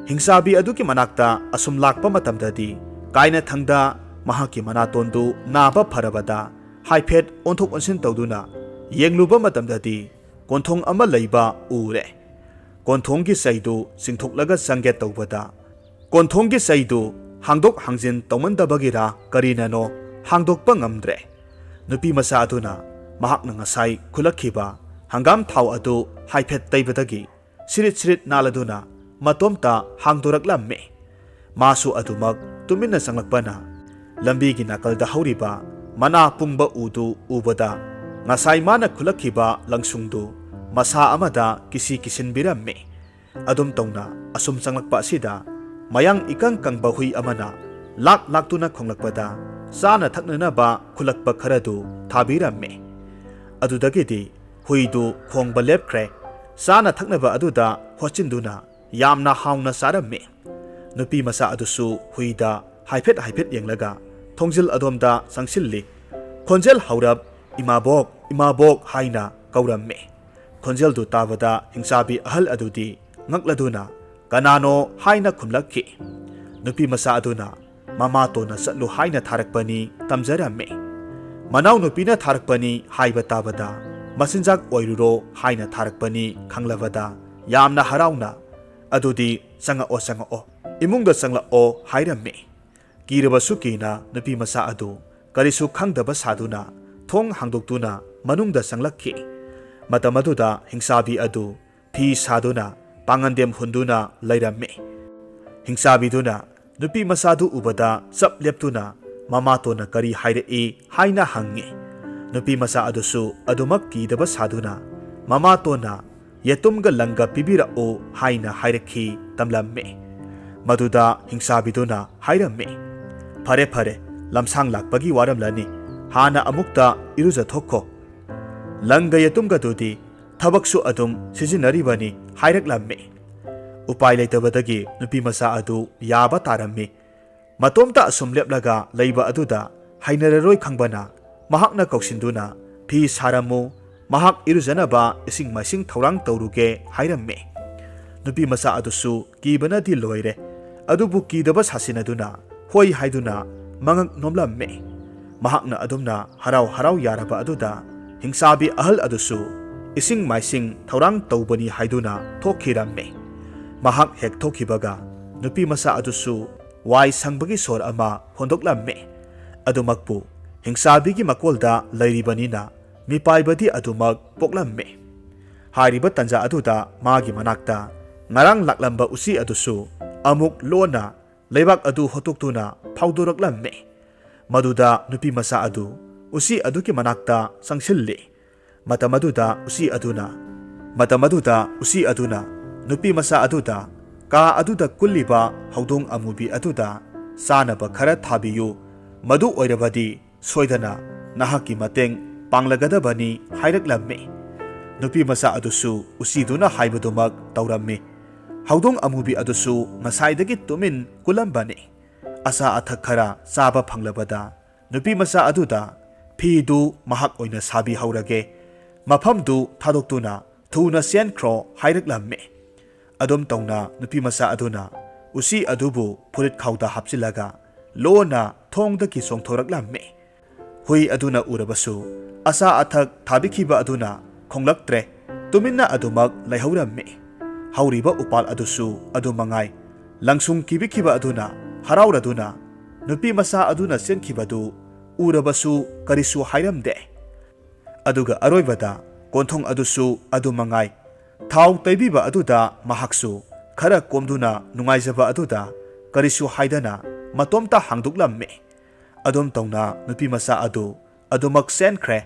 ꯍꯤꯡꯆꯥꯕꯤ ꯑꯗꯨꯒꯤ ꯃꯅꯥꯛꯇ ꯑꯁꯨꯝ ꯂꯥꯛꯄ ꯃꯇꯝꯗꯗꯤ ꯀꯥꯏꯅꯊꯪꯗ ꯃꯍꯥꯛꯀꯤ ꯃꯅꯥꯇꯣꯟꯗꯨ ꯅꯥꯕ ꯐꯔꯕꯗ ꯍꯥꯏꯐꯦꯠ ꯑꯣꯟꯊꯣꯛ ꯑꯣꯟꯁꯤꯟ ꯇꯧꯗꯨꯅ ꯌꯦꯡꯂꯨꯕ ꯃꯇꯝꯗꯗꯤ ꯀꯣꯟꯊꯣꯡ ꯑꯃ ꯂꯩꯕ ꯎꯔꯦ꯫ ꯀꯣꯟꯊꯣꯡꯒꯤ ꯆꯩꯗꯨ ꯆꯤꯡꯊꯣꯛꯂꯒ ꯆꯪꯒꯦ ꯇꯧꯕꯗ, ꯀꯣꯟꯊꯣꯡꯒꯤ ꯆꯩꯗꯨ ꯍꯥꯡꯗꯣꯛ ꯍꯥꯡꯖꯤꯟ ꯇꯧꯃꯟꯗꯕꯒꯤꯔꯥ ꯀꯔꯤꯅꯅꯣ ꯍꯥꯡꯗꯣꯛꯄ ꯉꯝꯗ꯭ꯔꯦ꯫ ꯅꯨꯄꯤ ꯃꯆꯥ ꯑꯗꯨꯅ ꯃꯍꯥꯛꯅ ꯉꯁꯥꯏ ꯈꯨꯜꯂꯛꯈꯤꯕ ꯍꯪꯒꯥꯝ ꯊꯥꯎ ꯑꯗꯨ ꯍꯥꯏꯐꯦꯠ ꯇꯩꯕꯗꯒꯤ ꯁꯤꯔꯤꯠ ꯁꯤꯔꯤꯠ ꯅꯥꯜꯂꯗꯨꯅ ꯃꯇꯣꯝꯇ ꯍꯥꯡꯗꯣꯔꯛꯂꯝꯃꯤ꯫ ꯃꯥꯁꯨ ꯑꯗꯨꯃꯛ ꯇꯨꯃꯤꯟꯅ ꯆꯪꯂꯛꯄꯅ ꯂꯝꯕꯤꯒꯤ ꯅꯥꯀꯜꯗ ꯍꯧꯔꯤꯕ ꯃꯅꯥ ꯄꯨꯡꯕ ꯎꯗꯨ ꯎꯕꯗ ꯉꯁꯥꯏ ꯃꯥꯅ ꯈꯨꯜꯂꯛꯈꯤꯕ ꯂꯪꯁꯨꯡꯗꯨ ꯃꯁꯥ ꯑꯃꯗ ꯀꯤꯁꯤ ꯀꯤꯁꯤꯟꯕꯤꯔꯝꯃꯤ꯫ ꯑꯗꯨꯝ ꯇꯧꯅ ꯑꯁꯨꯝ ꯆꯪꯂꯛꯄ ꯑꯁꯤꯗ ꯃꯌꯥꯡ ꯏꯀꯪ ꯀꯪꯕ ꯍꯨꯏ ꯑꯃꯅ ꯂꯥꯛ ꯂꯥꯛꯇꯨꯅ ꯈꯣꯡꯂꯛꯄꯗ ꯆꯥꯅ ꯊꯛꯅꯅꯕ ꯈꯨꯜꯂꯛꯄ ꯈꯔꯗꯨ ꯊꯥꯕꯤꯔꯝꯃꯤ꯫ ꯑꯗꯨꯗꯒꯤꯗꯤ ꯍꯨꯏꯗꯨ ꯈꯣꯡꯕ ꯂꯦꯞꯈ꯭ꯔꯦ꯫ ꯆꯥꯅ ꯊꯛꯅꯕ ꯑꯗꯨꯗ ꯍꯣꯠꯆꯤꯟꯗꯨꯅ ꯌꯥꯝꯅ ꯍꯥꯎꯅ ꯆꯥꯔꯝꯃꯤ꯫ ꯅꯨꯄꯤ ꯃꯆꯥ ꯑꯗꯨꯁꯨ ꯍꯨꯏꯗ ꯍꯥꯏꯐꯦꯠ ꯍꯥꯏꯐꯦꯠ ꯌꯦꯡꯂꯒ ꯊꯣꯡꯖꯤꯜ ꯑꯗꯣꯝꯗ ꯆꯪꯁꯤꯜꯂꯤ꯫ ꯈꯣꯟꯖꯦꯜ ꯍꯧꯔꯞ "ꯏꯃꯥꯕꯣꯛ, ꯏꯃꯥꯕꯣꯛ" ꯍꯥꯏꯅ ꯀꯧꯔꯝꯃꯤ꯫ ꯈꯣꯟꯖꯦꯜꯗꯨ ꯇꯥꯕꯗ ꯍꯤꯡꯆꯥꯕꯤ ꯑꯍꯜ ꯑꯗꯨꯗꯤ ꯉꯛꯂꯗꯨꯅ "ꯀꯅꯥꯅꯣ?" ꯍꯥꯏꯅ ꯈꯨꯝꯂꯛꯈꯤ꯫ ꯅꯨꯄꯤ ꯃꯆꯥ ꯑꯗꯨꯅ "ꯃꯃꯥꯇꯣꯟꯅ ꯆꯠꯂꯨ ꯍꯥꯏꯅ ꯊꯥꯔꯛꯄꯅꯤ" ꯇꯝꯖꯔꯝꯃꯤ꯫ "ꯃꯅꯥꯎꯅꯨꯄꯤꯅ ꯊꯥꯔꯛꯄꯅꯤ" ꯍꯥꯏꯕ ꯇꯥꯕꯗ "ꯃꯆꯤꯟꯖꯥꯛ ꯑꯣꯏꯔꯨꯔꯣ" ꯍꯥꯏꯅ ꯊꯥꯔꯛꯄꯅꯤ ꯈꯪꯂꯕꯗ ꯌꯥꯝꯅ ꯍꯔꯥꯎꯅ "ꯑꯗꯨꯗꯤ ꯆꯪꯉꯛꯑꯣ, ꯆꯪꯉꯛꯑꯣ, ꯏꯃꯨꯡꯗ ꯆꯪꯂꯛꯑꯣ" ꯍꯥꯏꯔꯝꯃꯤ꯫ ꯀꯤꯔꯕꯁꯨ ꯀꯤꯅ ꯅꯨꯄꯤ ꯃꯆꯥ ꯑꯗꯨ ꯀꯔꯤꯁꯨ ꯈꯪꯗꯕ ꯁꯥꯗꯨꯅ ꯊꯣꯡ ꯍꯥꯡꯗꯣꯛꯇꯨꯅ ꯃꯅꯨꯡꯗ ꯆꯪꯂꯛꯈꯤ꯫ ꯃꯇꯝ ꯑꯗꯨꯗ ꯍꯤꯡꯆꯥꯕꯤ ꯑꯗꯨ ꯐꯤ ꯁꯥꯗꯨꯅ ꯄꯥꯉꯟꯗꯦꯝ ꯍꯨꯟꯗꯨꯅ ꯂꯩꯔꯝꯃꯤ꯫ ꯍꯤꯡꯆꯥꯕꯤꯗꯨꯅ ꯅꯨꯄꯤ ꯃꯆꯥꯗꯨ ꯎꯕꯗ ꯆꯞ ꯂꯦꯞꯇꯨꯅ "ꯃꯃꯥꯇꯣꯟꯅ ꯀꯔꯤ ꯍꯥꯏꯔꯛꯏ?" ꯍꯥꯏꯅ ꯍꯪꯉꯤ꯫ ꯅꯨꯄꯤ ꯃꯆꯥ ꯑꯗꯨꯁꯨ ꯑꯗꯨꯃꯛ ꯀꯤꯗꯕ ꯁꯥꯗꯨꯅ "ꯃꯃꯥꯇꯣꯟꯅ ꯌꯦꯇꯨꯝꯒ ꯂꯪꯒ ꯄꯤꯕꯤꯔꯛꯎ" ꯍꯥꯏꯅ ꯍꯥꯏꯔꯛꯈꯤ ꯇꯝꯂꯝꯃꯤ꯫ ꯃꯗꯨꯗ ꯍꯤꯡꯆꯥꯕꯤꯗꯨꯅ ꯍꯥꯏꯔꯝꯃꯤ, "ꯐꯔꯦ ꯐꯔꯦ, ꯂꯝꯁꯥꯡ ꯂꯥꯛꯄꯒꯤ ꯋꯥꯔꯝꯂꯅꯤ, ꯍꯥꯟꯅ ꯑꯃꯨꯛꯇ ꯏꯔꯨꯖꯊꯣꯛꯈꯣ꯫ ꯂꯪꯒ ꯌꯦꯇꯨꯝꯒꯗꯨꯗꯤ ꯊꯕꯛꯁꯨ ꯑꯗꯨꯝ ꯁꯤꯖꯤꯟꯅꯔꯤꯕꯅꯤ" ꯍꯥꯏꯔꯛꯂꯝꯃꯤ꯫ ꯎꯄꯥꯏ ꯂꯩꯇꯕꯗꯒꯤ ꯅꯨꯄꯤ ꯃꯆꯥ ꯑꯗꯨ ꯌꯥꯕ ꯇꯥꯔꯝꯃꯤ꯫ ꯃꯇꯣꯝꯇ ꯑꯁꯨꯝ ꯂꯦꯞꯂꯒ ꯂꯩꯕ ꯑꯗꯨꯗ ꯍꯩꯅꯔꯔꯣꯏ ꯈꯪꯕꯅ ꯃꯍꯥꯛꯅ ꯀꯧꯁꯤꯟꯗꯨꯅ "ꯐꯤ ꯁꯥꯔꯝꯃꯨ, ꯃꯍꯥꯛ ꯏꯔꯨꯖꯅꯕ ꯏꯁꯤꯡ ꯃꯥꯏꯁꯤꯡ ꯊꯧꯔꯥꯡ ꯇꯧꯔꯨꯒꯦ" ꯍꯥꯏꯔꯝꯃꯤ꯫ ꯅꯨꯄꯤ ꯃꯆꯥ ꯑꯗꯨꯁꯨ ꯀꯤꯕꯅꯗꯤ ꯂꯣꯏꯔꯦ꯫ ꯑꯗꯨꯕꯨ ꯀꯤꯗꯕ ꯁꯥꯁꯤꯟꯅꯗꯨꯅ ꯍꯣꯏ ꯍꯥꯏꯗꯨꯅ ꯃꯉꯛ ꯅꯣꯝꯂꯝꯃꯤ꯫ ꯃꯍꯥꯛꯅ ꯑꯗꯨꯝꯅ ꯍꯔꯥꯎ ꯍꯔꯥꯎ ꯌꯥꯔꯕ ꯑꯗꯨꯗ ꯍꯤꯡꯆꯥꯕꯤ ꯑꯍꯜ ꯑꯗꯨꯁꯨ ꯏꯁꯤꯡ ꯃꯥꯏꯁꯤꯡ ꯊꯧꯔꯥꯡ ꯇꯧꯕꯅꯤ ꯍꯥꯏꯗꯨꯅ ꯊꯣꯛꯈꯤꯔꯝꯃꯤ꯫ ꯃꯍꯥꯛ ꯍꯦꯛ ꯊꯣꯛꯈꯤꯕꯒ ꯅꯨꯄꯤ ꯃꯆꯥ ꯑꯗꯨꯁꯨ ꯋꯥꯏ ꯁꯪꯕꯒꯤ ꯁꯣꯔ ꯑꯃ ꯍꯣꯟꯗꯣꯛꯂꯝꯃꯤ꯫ ꯑꯗꯨꯃꯛꯄꯨ ꯍꯤꯡꯆꯥꯕꯤꯒꯤ ꯃꯀꯣꯜꯗ ꯂꯩꯔꯤꯕꯅꯤꯅ ꯃꯤꯄꯥꯏꯕꯗꯤ ꯑꯗꯨꯃꯛ ꯄꯣꯛꯂꯝꯃꯤ꯫ ꯍꯥꯏꯔꯤꯕ ꯇꯟꯖꯥ ꯑꯗꯨꯗ ꯃꯥꯒꯤ ꯃꯅꯥꯛꯇ ꯉꯔꯥꯡ ꯂꯥꯛꯂꯝꯕ ꯎꯆꯤ ꯑꯗꯨꯁꯨ ꯑꯃꯨꯛ ꯂꯣꯟꯅ ꯂꯩꯕꯥꯛ ꯑꯗꯨ ꯍꯣꯠꯇꯣꯛꯇꯨꯅ ꯐꯥꯎꯗꯣꯔꯛꯂꯝꯃꯤ꯫ ꯃꯗꯨꯗ ꯅꯨꯄꯤ ꯃꯆꯥ ꯑꯗꯨ ꯎꯆꯤ ꯑꯗꯨꯒꯤ ꯃꯅꯥꯛꯇ ꯆꯪꯁꯤꯜꯂꯤ꯫ ꯃꯇꯝ ꯑꯗꯨꯗ ꯎꯆꯤ ꯑꯗꯨꯅ, ꯃꯇꯝ ꯑꯗꯨꯗ ꯎꯆꯤ ꯑꯗꯨꯅ ꯅꯨꯄꯤ ꯃꯆꯥ ꯑꯗꯨꯗ ꯀꯥ ꯑꯗꯨꯗ ꯀꯨꯜꯂꯤꯕ ꯍꯧꯗꯣꯡ ꯑꯃꯨꯕꯤ ꯑꯗꯨꯗ ꯆꯥꯅꯕ ꯈꯔ ꯊꯥꯕꯤꯌꯨ, ꯃꯗꯨ ꯑꯣꯏꯔꯕꯗꯤ ꯁꯣꯏꯗꯅ ꯅꯍꯥꯛꯀꯤ ꯃꯇꯦꯡ ꯄꯥꯡꯂꯒꯗꯕꯅꯤ ꯍꯥꯏꯔꯛꯂꯝꯃꯤ꯫ ꯅꯨꯄꯤ ꯃꯆꯥ ꯑꯗꯨꯁꯨ ꯎꯆꯤꯗꯨꯅ ꯍꯥꯏꯕꯗꯨꯃꯛ ꯇꯧꯔꯝꯃꯤ꯫ ꯍꯧꯗꯣꯡ ꯑꯃꯨꯕꯤ ꯑꯗꯨꯁꯨ ꯉꯁꯥꯏꯗꯒꯤ ꯇꯨꯃꯤꯟ ꯀꯨꯜꯂꯝꯕꯅꯤ꯫ ꯑꯆꯥ ꯑꯊꯛ ꯈꯔ ꯆꯥꯕ ꯐꯪꯂꯕꯗ ꯅꯨꯄꯤ ꯃꯆꯥ ꯑꯗꯨꯗ ꯐꯤꯗꯨ ꯃꯍꯥꯛ ꯑꯣꯏꯅ ꯁꯥꯕꯤꯍꯧꯔꯒꯦ, ꯃꯐꯝꯗꯨ ꯊꯥꯗꯣꯛꯇꯨꯅ ꯊꯨꯅ ꯆꯦꯟꯈ꯭ꯔꯣ ꯍꯥꯏꯔꯛꯂꯝꯃꯤ꯫ ꯑꯗꯨꯝ ꯇꯧꯅ ꯅꯨꯄꯤ ꯃꯆꯥ ꯑꯗꯨꯅ ꯎꯆꯤ ꯑꯗꯨꯕꯨ ꯐꯨꯔꯤꯠ ꯈꯥꯎꯗ ꯍꯥꯞꯆꯤꯜꯂꯒ ꯂꯣꯟꯅ ꯊꯣꯡꯗꯒꯤ ꯆꯣꯡꯊꯣꯔꯛꯂꯝꯃꯤ꯫ ꯍꯨꯏ ꯑꯗꯨꯅ ꯎꯔꯕꯁꯨ ꯑꯆꯥ ꯑꯊꯛ ꯊꯥꯕꯤꯈꯤꯕ ꯑꯗꯨꯅ ꯈꯣꯡꯂꯛꯇ꯭ꯔꯦ, ꯇꯨꯃꯤꯟꯅ ꯑꯗꯨꯃꯛ ꯂꯩꯍꯧꯔꯝꯃꯤ꯫ ꯍꯧꯔꯤꯕ ꯎꯄꯥꯜ ꯑꯗꯨꯁꯨ ꯑꯗꯨ ꯃꯉꯥꯏ꯫ ꯂꯪꯁꯨꯡ ꯀꯤꯕꯤꯈꯤꯕ ꯑꯗꯨꯅ ꯍꯔꯥꯎꯔꯗꯨꯅ ꯅꯨꯄꯤ ꯃꯆꯥ ꯑꯗꯨꯅ ꯆꯦꯟꯈꯤꯕꯗꯨ ꯎꯔꯕꯁꯨ ꯀꯔꯤꯁꯨ ꯍꯥꯏꯔꯝꯗꯦ꯫ ꯑꯗꯨꯒ ꯑꯔꯣꯏꯕꯗ ꯀꯣꯟꯊꯣꯡ ꯑꯗꯨꯁꯨ ꯑꯗꯨ ꯃꯉꯥꯏ꯫ ꯊꯥꯎ ꯇꯩꯕꯤꯕ ꯑꯗꯨꯗ ꯃꯍꯥꯛꯁꯨ ꯈꯔ ꯀꯣꯝꯗꯨꯅ ꯅꯨꯡꯉꯥꯏꯖꯕ ꯑꯗꯨꯗ ꯀꯔꯤꯁꯨ ꯍꯥꯏꯗꯅ ꯃꯇꯣꯝꯇ ꯍꯥꯡꯗꯣꯛꯂꯝꯃꯤ꯫ ꯑꯗꯨꯝ ꯇꯧꯅ ꯅꯨꯄꯤ ꯃꯆꯥ ꯑꯗꯨ ꯑꯗꯨꯃꯛ ꯆꯦꯟꯈ꯭ꯔꯦ꯫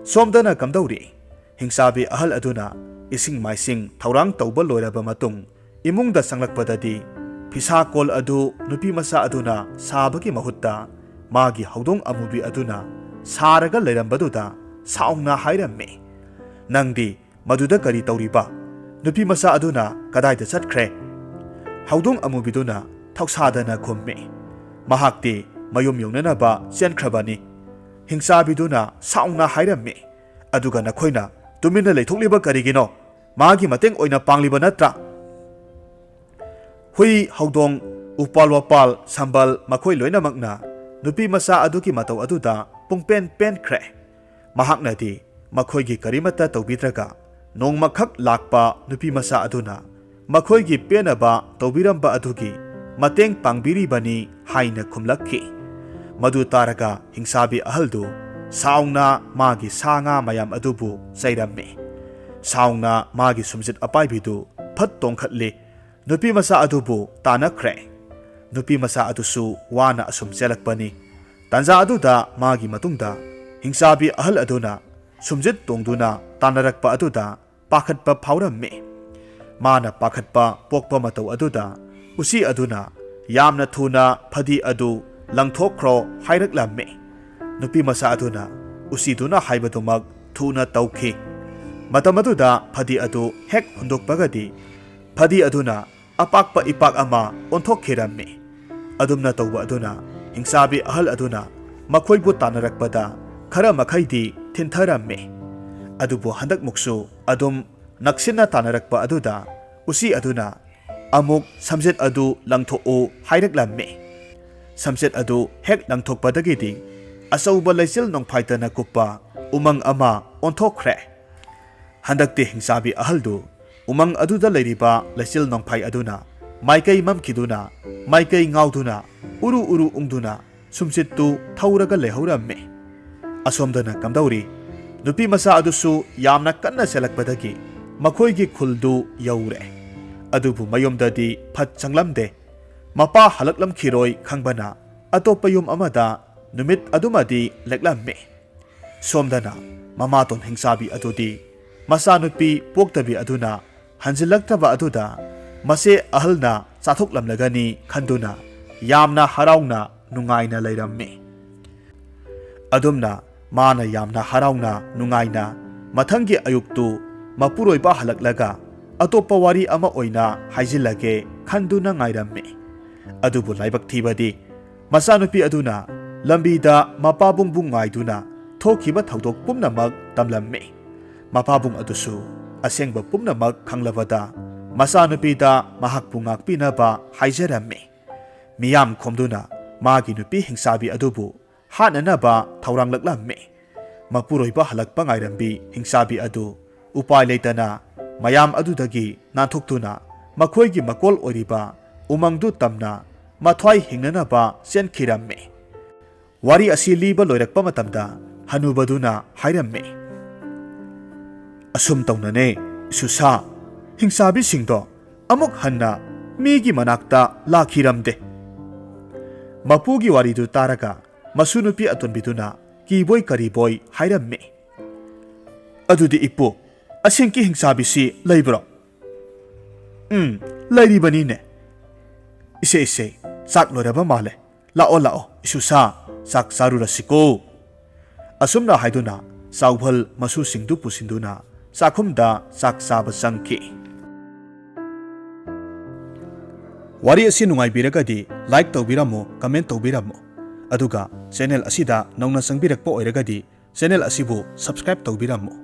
ꯁꯣꯝꯗꯅ ꯀꯝꯗꯧꯔꯤ? ꯍꯤꯡꯆꯥꯕꯤ ꯑꯍꯜ ꯑꯗꯨꯅ ꯏꯁꯤꯡ ꯃꯥꯏꯁꯤꯡ ꯊꯧꯔꯥꯡ ꯇꯧꯕ ꯂꯣꯏꯔꯕ ꯃꯇꯨꯡ ꯏꯃꯨꯡꯗ ꯆꯪꯂꯛꯄꯗꯗꯤ ꯐꯤꯁꯥꯀꯣꯜ ꯑꯗꯨ ꯅꯨꯄꯤ ꯃꯆꯥ ꯑꯗꯨꯅ ꯁꯥꯕꯒꯤ ꯃꯍꯨꯠꯇ ꯃꯥꯒꯤ ꯍꯧꯗꯣꯡ ꯑꯃꯨꯕꯤ ꯑꯗꯨꯅ ꯁꯥꯔꯒ ꯂꯩꯔꯝꯕꯗꯨꯗ ꯁꯥꯎꯅ ꯍꯥꯏꯔꯝꯃꯤ, "ꯅꯪꯗꯤ ꯃꯗꯨꯗ ꯀꯔꯤ ꯇꯧꯔꯤꯕ? ꯅꯨꯄꯤ ꯃꯆꯥ ꯑꯗꯨꯅ ꯀꯗꯥꯏꯗ ꯆꯠꯈ꯭ꯔꯦ?" ꯍꯧꯗꯣꯡ ꯑꯃꯨꯕꯤꯗꯨꯅ ꯊꯧꯁꯥꯗꯅ ꯈꯨꯝꯃꯤ, "ꯃꯍꯥꯛꯇꯤ ꯃꯌꯨꯝ ꯌꯧꯅꯅꯕ ꯆꯦꯟꯈ꯭ꯔꯕꯅꯤ꯫" ꯍꯤꯡꯆꯥꯕꯤꯗꯨꯅ ꯁꯥꯎꯅ ꯍꯥꯏꯔꯝꯃꯤ, "ꯑꯗꯨꯒ ꯅꯈꯣꯏꯅ ꯇꯨꯃꯤꯟꯅ ꯂꯩꯊꯣꯛꯂꯤꯕ ꯀꯔꯤꯒꯤꯅꯣ? ꯃꯥꯒꯤ ꯃꯇꯦꯡ ꯑꯣꯏꯅ ꯄꯥꯡꯂꯤꯕ ꯅꯠꯇ꯭ꯔꯥ?" ꯍꯨꯏ, ꯍꯧꯗꯣꯡ, ꯎꯄꯥꯜ ꯋꯥꯄꯥꯜ, ꯁꯝꯕꯜ, ꯃꯈꯣꯏ ꯂꯣꯏꯅꯃꯛꯅ ꯅꯨꯄꯤ ꯃꯆꯥ ꯑꯗꯨꯒꯤ ꯃꯇꯧ ꯑꯗꯨꯗ ꯄꯨꯡꯄꯦꯟ ꯄꯦꯟꯈ꯭ꯔꯦ꯫ ꯃꯍꯥꯛꯅꯗꯤ ꯃꯈꯣꯏꯒꯤ ꯀꯔꯤꯃꯠꯇ ꯇꯧꯕꯤꯗ꯭ꯔꯒ ꯅꯣꯡꯃꯈꯛ ꯂꯥꯛꯄ ꯅꯨꯄꯤ ꯃꯆꯥ ꯑꯗꯨꯅ ꯃꯈꯣꯏꯒꯤ ꯄꯦꯟꯅꯕ ꯇꯧꯕꯤꯔꯝꯕ ꯑꯗꯨꯒꯤ ꯃꯇꯦꯡ ꯄꯥꯡꯕꯤꯔꯤꯕꯅꯤ" ꯍꯥꯏꯅ ꯈꯨꯝꯂꯛꯈꯤ꯫ ꯃꯗꯨ ꯇꯥꯔꯒ ꯍꯤꯡꯁꯥꯕꯤ ꯑꯍꯜꯗꯨ ꯁꯥꯎꯅ ꯃꯥꯒꯤ ꯁꯥ ꯉꯥ ꯃꯌꯥꯝ ꯑꯗꯨꯕꯨ ꯆꯩꯔꯝꯃꯤ꯫ ꯁꯥꯎꯅ ꯃꯥꯒꯤ ꯁꯨꯝꯖꯤꯠ ꯑꯄꯥꯏꯕꯤꯗꯨ ꯐꯠ ꯇꯣꯡꯈꯠꯂꯤ꯫ ꯅꯨꯄꯤ ꯃꯆꯥ ꯑꯗꯨꯕꯨ ꯇꯥꯟꯅꯈ꯭ꯔꯦ꯫ ꯅꯨꯄꯤ ꯃꯆꯥ ꯑꯗꯨꯁꯨ ꯋꯥꯅ ꯑꯁꯨꯝ ꯆꯦꯜꯂꯛꯄꯅꯤ꯫ ꯇꯥꯟꯖꯥ ꯑꯗꯨꯗ ꯃꯥꯒꯤ ꯃꯇꯨꯡꯗ ꯍꯤꯡꯆꯥꯕꯤ ꯑꯍꯜ ꯑꯗꯨꯅ ꯁꯨꯝꯖꯤꯠ ꯇꯣꯡꯗꯨꯅ ꯇꯥꯟꯅꯔꯛꯄ ꯑꯗꯨꯗ ꯄꯥꯈꯠꯄ ꯐꯥꯎꯔꯝꯃꯤ꯫ ꯃꯥꯅ ꯄꯥꯈꯠꯄ ꯄꯣꯛꯄ ꯃꯇꯧ ꯑꯗꯨꯗ ꯎꯆꯤ ꯑꯗꯨꯅ ꯌꯥꯝꯅ ꯊꯨꯅ ꯐꯗꯤ ꯑꯗꯨ ꯂꯪꯊꯣꯛꯈ꯭ꯔꯣ ꯍꯥꯏꯔꯛꯂꯝꯃꯤ꯫ ꯅꯨꯄꯤ ꯃꯆꯥ ꯑꯗꯨꯅ ꯎꯆꯤꯗꯨꯅ ꯍꯥꯏꯕꯗꯨꯃꯛ ꯊꯨꯅ ꯇꯧꯈꯤ꯫ ꯃꯇꯝ ꯑꯗꯨꯗ ꯐꯗꯤ ꯑꯗꯨ ꯍꯦꯛ ꯍꯨꯟꯗꯣꯛꯄꯒꯗꯤ ꯐꯗꯤ ꯑꯗꯨꯅ ꯑꯄꯥꯛꯄ ꯏꯄꯥꯛ ꯑꯃ ꯑꯣꯟꯊꯣꯛꯈꯤꯔꯝꯃꯤ꯫ ꯑꯗꯨꯝꯅ ꯇꯧꯕ ꯑꯗꯨꯅ ꯍꯤꯡꯆꯥꯕꯤ ꯑꯍꯜ ꯑꯗꯨꯅ ꯃꯈꯣꯏꯕꯨ ꯇꯥꯟꯅꯔꯛꯄꯗ ꯈꯔ ꯃꯈꯩꯗꯤ ꯊꯤꯟꯊꯔꯝꯃꯤ꯫ ꯑꯗꯨꯕꯨ ꯍꯟꯗꯛꯃꯨꯛꯁꯨ ꯑꯗꯨꯝ ꯅꯛꯁꯤꯟꯅ ꯇꯥꯟꯅꯔꯛꯄ ꯑꯗꯨꯗ ꯎꯆꯤ ꯑꯗꯨꯅ ꯑꯃꯨꯛ ꯁꯝꯖꯦꯠ ꯑꯗꯨ ꯂꯪꯊꯣꯛꯎ ꯍꯥꯏꯔꯛꯂꯝꯃꯤ꯫ ꯁꯝꯖꯦꯠ ꯑꯗꯨ ꯍꯦꯛ ꯂꯪꯊꯣꯛꯄꯗꯒꯤꯗꯤ ꯑꯆꯧꯕ ꯂꯩꯆꯤꯜ ꯅꯣꯡꯐꯥꯏꯇꯅ ꯀꯨꯞꯄ ꯎꯃꯪ ꯑꯃ ꯑꯣꯟꯊꯣꯛꯈ꯭ꯔꯦ꯫ ꯍꯟꯗꯛꯇꯤ ꯍꯤꯡꯆꯥꯕꯤ ꯑꯍꯜꯗꯨ ꯎꯃꯪ ꯑꯗꯨꯗ ꯂꯩꯔꯤꯕ ꯂꯩꯆꯤꯜ ꯅꯣꯡꯐꯥꯏ ꯑꯗꯨꯅ ꯃꯥꯏꯀꯩ ꯃꯝꯈꯤꯗꯨꯅ, ꯃꯥꯏꯀꯩ ꯉꯥꯎꯗꯨꯅ, ꯎꯔꯨ ꯎꯔꯨ ꯎꯪꯗꯨꯅ ꯁꯨꯝꯆꯤꯠꯇꯨ ꯊꯧꯔꯒ ꯂꯩꯍꯧꯔꯝꯃꯤ꯫ ꯑꯁꯣꯝꯗꯅ ꯀꯝꯗꯧꯔꯤ? ꯅꯨꯄꯤ ꯃꯆꯥ ꯑꯗꯨꯁꯨ ꯌꯥꯝꯅ ꯀꯟꯅ ꯆꯦꯜꯂꯛꯄꯗꯒꯤ ꯃꯈꯣꯏꯒꯤ ꯈꯨꯜꯗꯨ ꯌꯧꯔꯦ꯫ ꯑꯗꯨꯕꯨ ꯃꯌꯨꯝꯗꯗꯤ ꯐꯠ ꯆꯪꯂꯝꯗꯦ꯫ ꯃꯄꯥ ꯍꯜꯂꯛꯂꯝꯈꯤꯔꯣꯏ ꯈꯪꯕꯅ ꯑꯇꯣꯞꯄ ꯌꯨꯝ ꯑꯃꯗ ꯅꯨꯃꯤꯠ ꯑꯗꯨꯃꯗꯤ ꯂꯦꯛꯂꯝꯃꯤ꯫ ꯁꯣꯝꯗꯅ ꯃꯃꯥꯇꯣꯟ ꯍꯤꯡꯆꯥꯕꯤ ꯑꯗꯨꯗꯤ ꯃꯆꯥꯅꯨꯄꯤ ꯄꯣꯛꯇꯕꯤ ꯑꯗꯨꯅ ꯍꯟꯖꯤꯜꯂꯛꯇꯕ ꯑꯗꯨꯗ ꯃꯆꯦ ꯑꯍꯜꯅ ꯆꯥꯊꯣꯛꯂꯝꯂꯒꯅꯤ ꯈꯟꯗꯨꯅ ꯌꯥꯝꯅ ꯍꯔꯥꯎꯅ ꯅꯨꯡꯉꯥꯏꯅ ꯂꯩꯔꯝꯃꯤ꯫ ꯑꯗꯨꯝꯅ ꯃꯥꯅ ꯌꯥꯝꯅ ꯍꯔꯥꯎꯅ ꯅꯨꯡꯉꯥꯏꯅ ꯃꯊꯪꯒꯤ ꯑꯌꯨꯛꯇꯨ ꯃꯄꯨꯔꯣꯏꯕ ꯍꯜꯂꯛꯂꯒ ꯑꯇꯣꯞꯄ ꯋꯥꯔꯤ ꯑꯃ ꯑꯣꯏꯅ ꯍꯥꯏꯖꯤꯜꯂꯒꯦ ꯈꯟꯗꯨꯅ ꯉꯥꯏꯔꯝꯃꯤ꯫ ꯑꯗꯨꯕꯨ ꯂꯥꯏꯕꯛ ꯊꯤꯕꯗꯤ ꯃꯆꯥꯅꯨꯄꯤ ꯑꯗꯨꯅ ꯂꯝꯕꯤꯗ ꯃꯄꯥꯕꯨꯡꯕꯨ ꯉꯥꯏꯗꯨꯅ ꯊꯣꯛꯈꯤꯕ ꯊꯧꯗꯣꯛ ꯄꯨꯝꯅꯃꯛ ꯇꯝꯂꯝꯃꯤ꯫ ꯃꯄꯥꯕꯨꯡ ꯑꯗꯨꯁꯨ ꯑꯁꯦꯡꯕ ꯄꯨꯝꯅꯃꯛ ꯈꯪꯂꯕꯗ ꯃꯆꯥꯅꯨꯄꯤꯗ ꯃꯍꯥꯛꯄꯨ ꯉꯥꯛꯄꯤꯅꯕ ꯍꯥꯏꯖꯔꯝꯃꯤ꯫ ꯃꯤꯌꯥꯝ ꯈꯣꯝꯗꯨꯅ ꯃꯥꯒꯤ ꯅꯨꯄꯤ ꯍꯤꯡꯆꯥꯕꯤ ꯑꯗꯨꯕꯨ ꯍꯥꯠꯅꯅꯕ ꯊꯧꯔꯥꯡꯂꯛꯂꯝꯃꯤ꯫ ꯃꯄꯨꯔꯣꯏꯕ ꯍꯜꯂꯛꯄ ꯉꯥꯏꯔꯝꯕꯤ ꯍꯤꯡꯆꯥꯕꯤ ꯑꯗꯨ ꯎꯄꯥꯏ ꯂꯩꯇꯅ ꯃꯌꯥꯝ ꯑꯗꯨꯗꯒꯤ ꯅꯥꯟꯊꯣꯛꯇꯨꯅ ꯃꯈꯣꯏꯒꯤ ꯃꯀꯣꯜ ꯑꯣꯏꯔꯤꯕ ꯎꯃꯪꯗꯨ ꯇꯝꯅ ꯃꯊ꯭ꯋꯥꯏ ꯍꯤꯡꯅꯅꯕ ꯆꯦꯟꯈꯤꯔꯝꯃꯤ꯫ ꯋꯥꯔꯤ ꯑꯁꯤ ꯂꯤꯕ ꯂꯣꯏꯔꯛꯄ ꯃꯇꯝꯗ ꯍꯅꯨꯕꯗꯨꯅ ꯍꯥꯏꯔꯝꯃꯤ, "ꯑꯁꯨꯝ ꯇꯧꯅꯅꯦ, ꯏꯁꯨꯁꯥ, ꯍꯤꯡꯆꯥꯕꯤꯁꯤꯡꯗꯣ ꯑꯃꯨꯛ ꯍꯟꯅ ꯃꯤꯒꯤ ꯃꯅꯥꯛꯇ ꯂꯥꯛꯈꯤꯔꯝꯗꯦ꯫" ꯃꯄꯨꯒꯤ ꯋꯥꯔꯤꯗꯨ ꯇꯥꯔꯒ ꯃꯁꯨ ꯅꯨꯄꯤ ꯑꯇꯣꯟꯕꯤꯗꯨꯅ ꯀꯤꯕꯣꯏ ꯀꯔꯤꯕꯣꯏ ꯍꯥꯏꯔꯝꯃꯤ, "ꯑꯗꯨꯗꯤ ꯏꯄꯨ, ꯑꯁꯦꯡꯀꯤ ꯍꯤꯡꯆꯥꯕꯤꯁꯤ ꯂꯩꯕ꯭ꯔꯣ?" "ꯎꯝ, ꯂꯩꯔꯤꯕꯅꯤꯅꯦ꯫ ꯏꯁꯦ, ꯏꯁꯦ, ꯆꯥꯛ ꯂꯣꯏꯔꯕ ꯃꯥꯜꯂꯦ꯫ ꯂꯥꯛꯑꯣ, ꯂꯥꯛꯑꯣ, ꯏꯁꯨꯁꯥ, ꯆꯥꯛ ꯆꯥꯔꯨꯔꯁꯤꯀꯣ꯫" ꯑꯁꯨꯝꯅ ꯍꯥꯏꯗꯨꯅ ꯆꯥꯎꯚꯜ ꯃꯁꯨꯁꯤꯡꯗꯨ ꯄꯨꯁꯤꯟꯗꯨꯅ ꯆꯥꯛꯈꯨꯝꯗ ꯆꯥꯛ ꯆꯥꯕ ꯆꯪꯈꯤ꯫ ꯋꯥꯔꯤ ꯑꯁꯤ ꯅꯨꯡꯉꯥꯏꯕꯤꯔꯒꯗꯤ like ꯇꯧꯕꯤꯔꯝꯃꯨ, comment ꯇꯧꯕꯤꯔꯝꯃꯨ꯫ ꯑꯗꯨꯒ channel ꯑꯁꯤꯗ ꯅꯧꯅ ꯆꯪꯕꯤꯔꯛꯄ ꯑꯣꯏꯔꯒꯗꯤ channel ꯑꯁꯤꯕꯨ subscribe ꯇꯧꯕꯤꯔꯝꯃꯨ꯫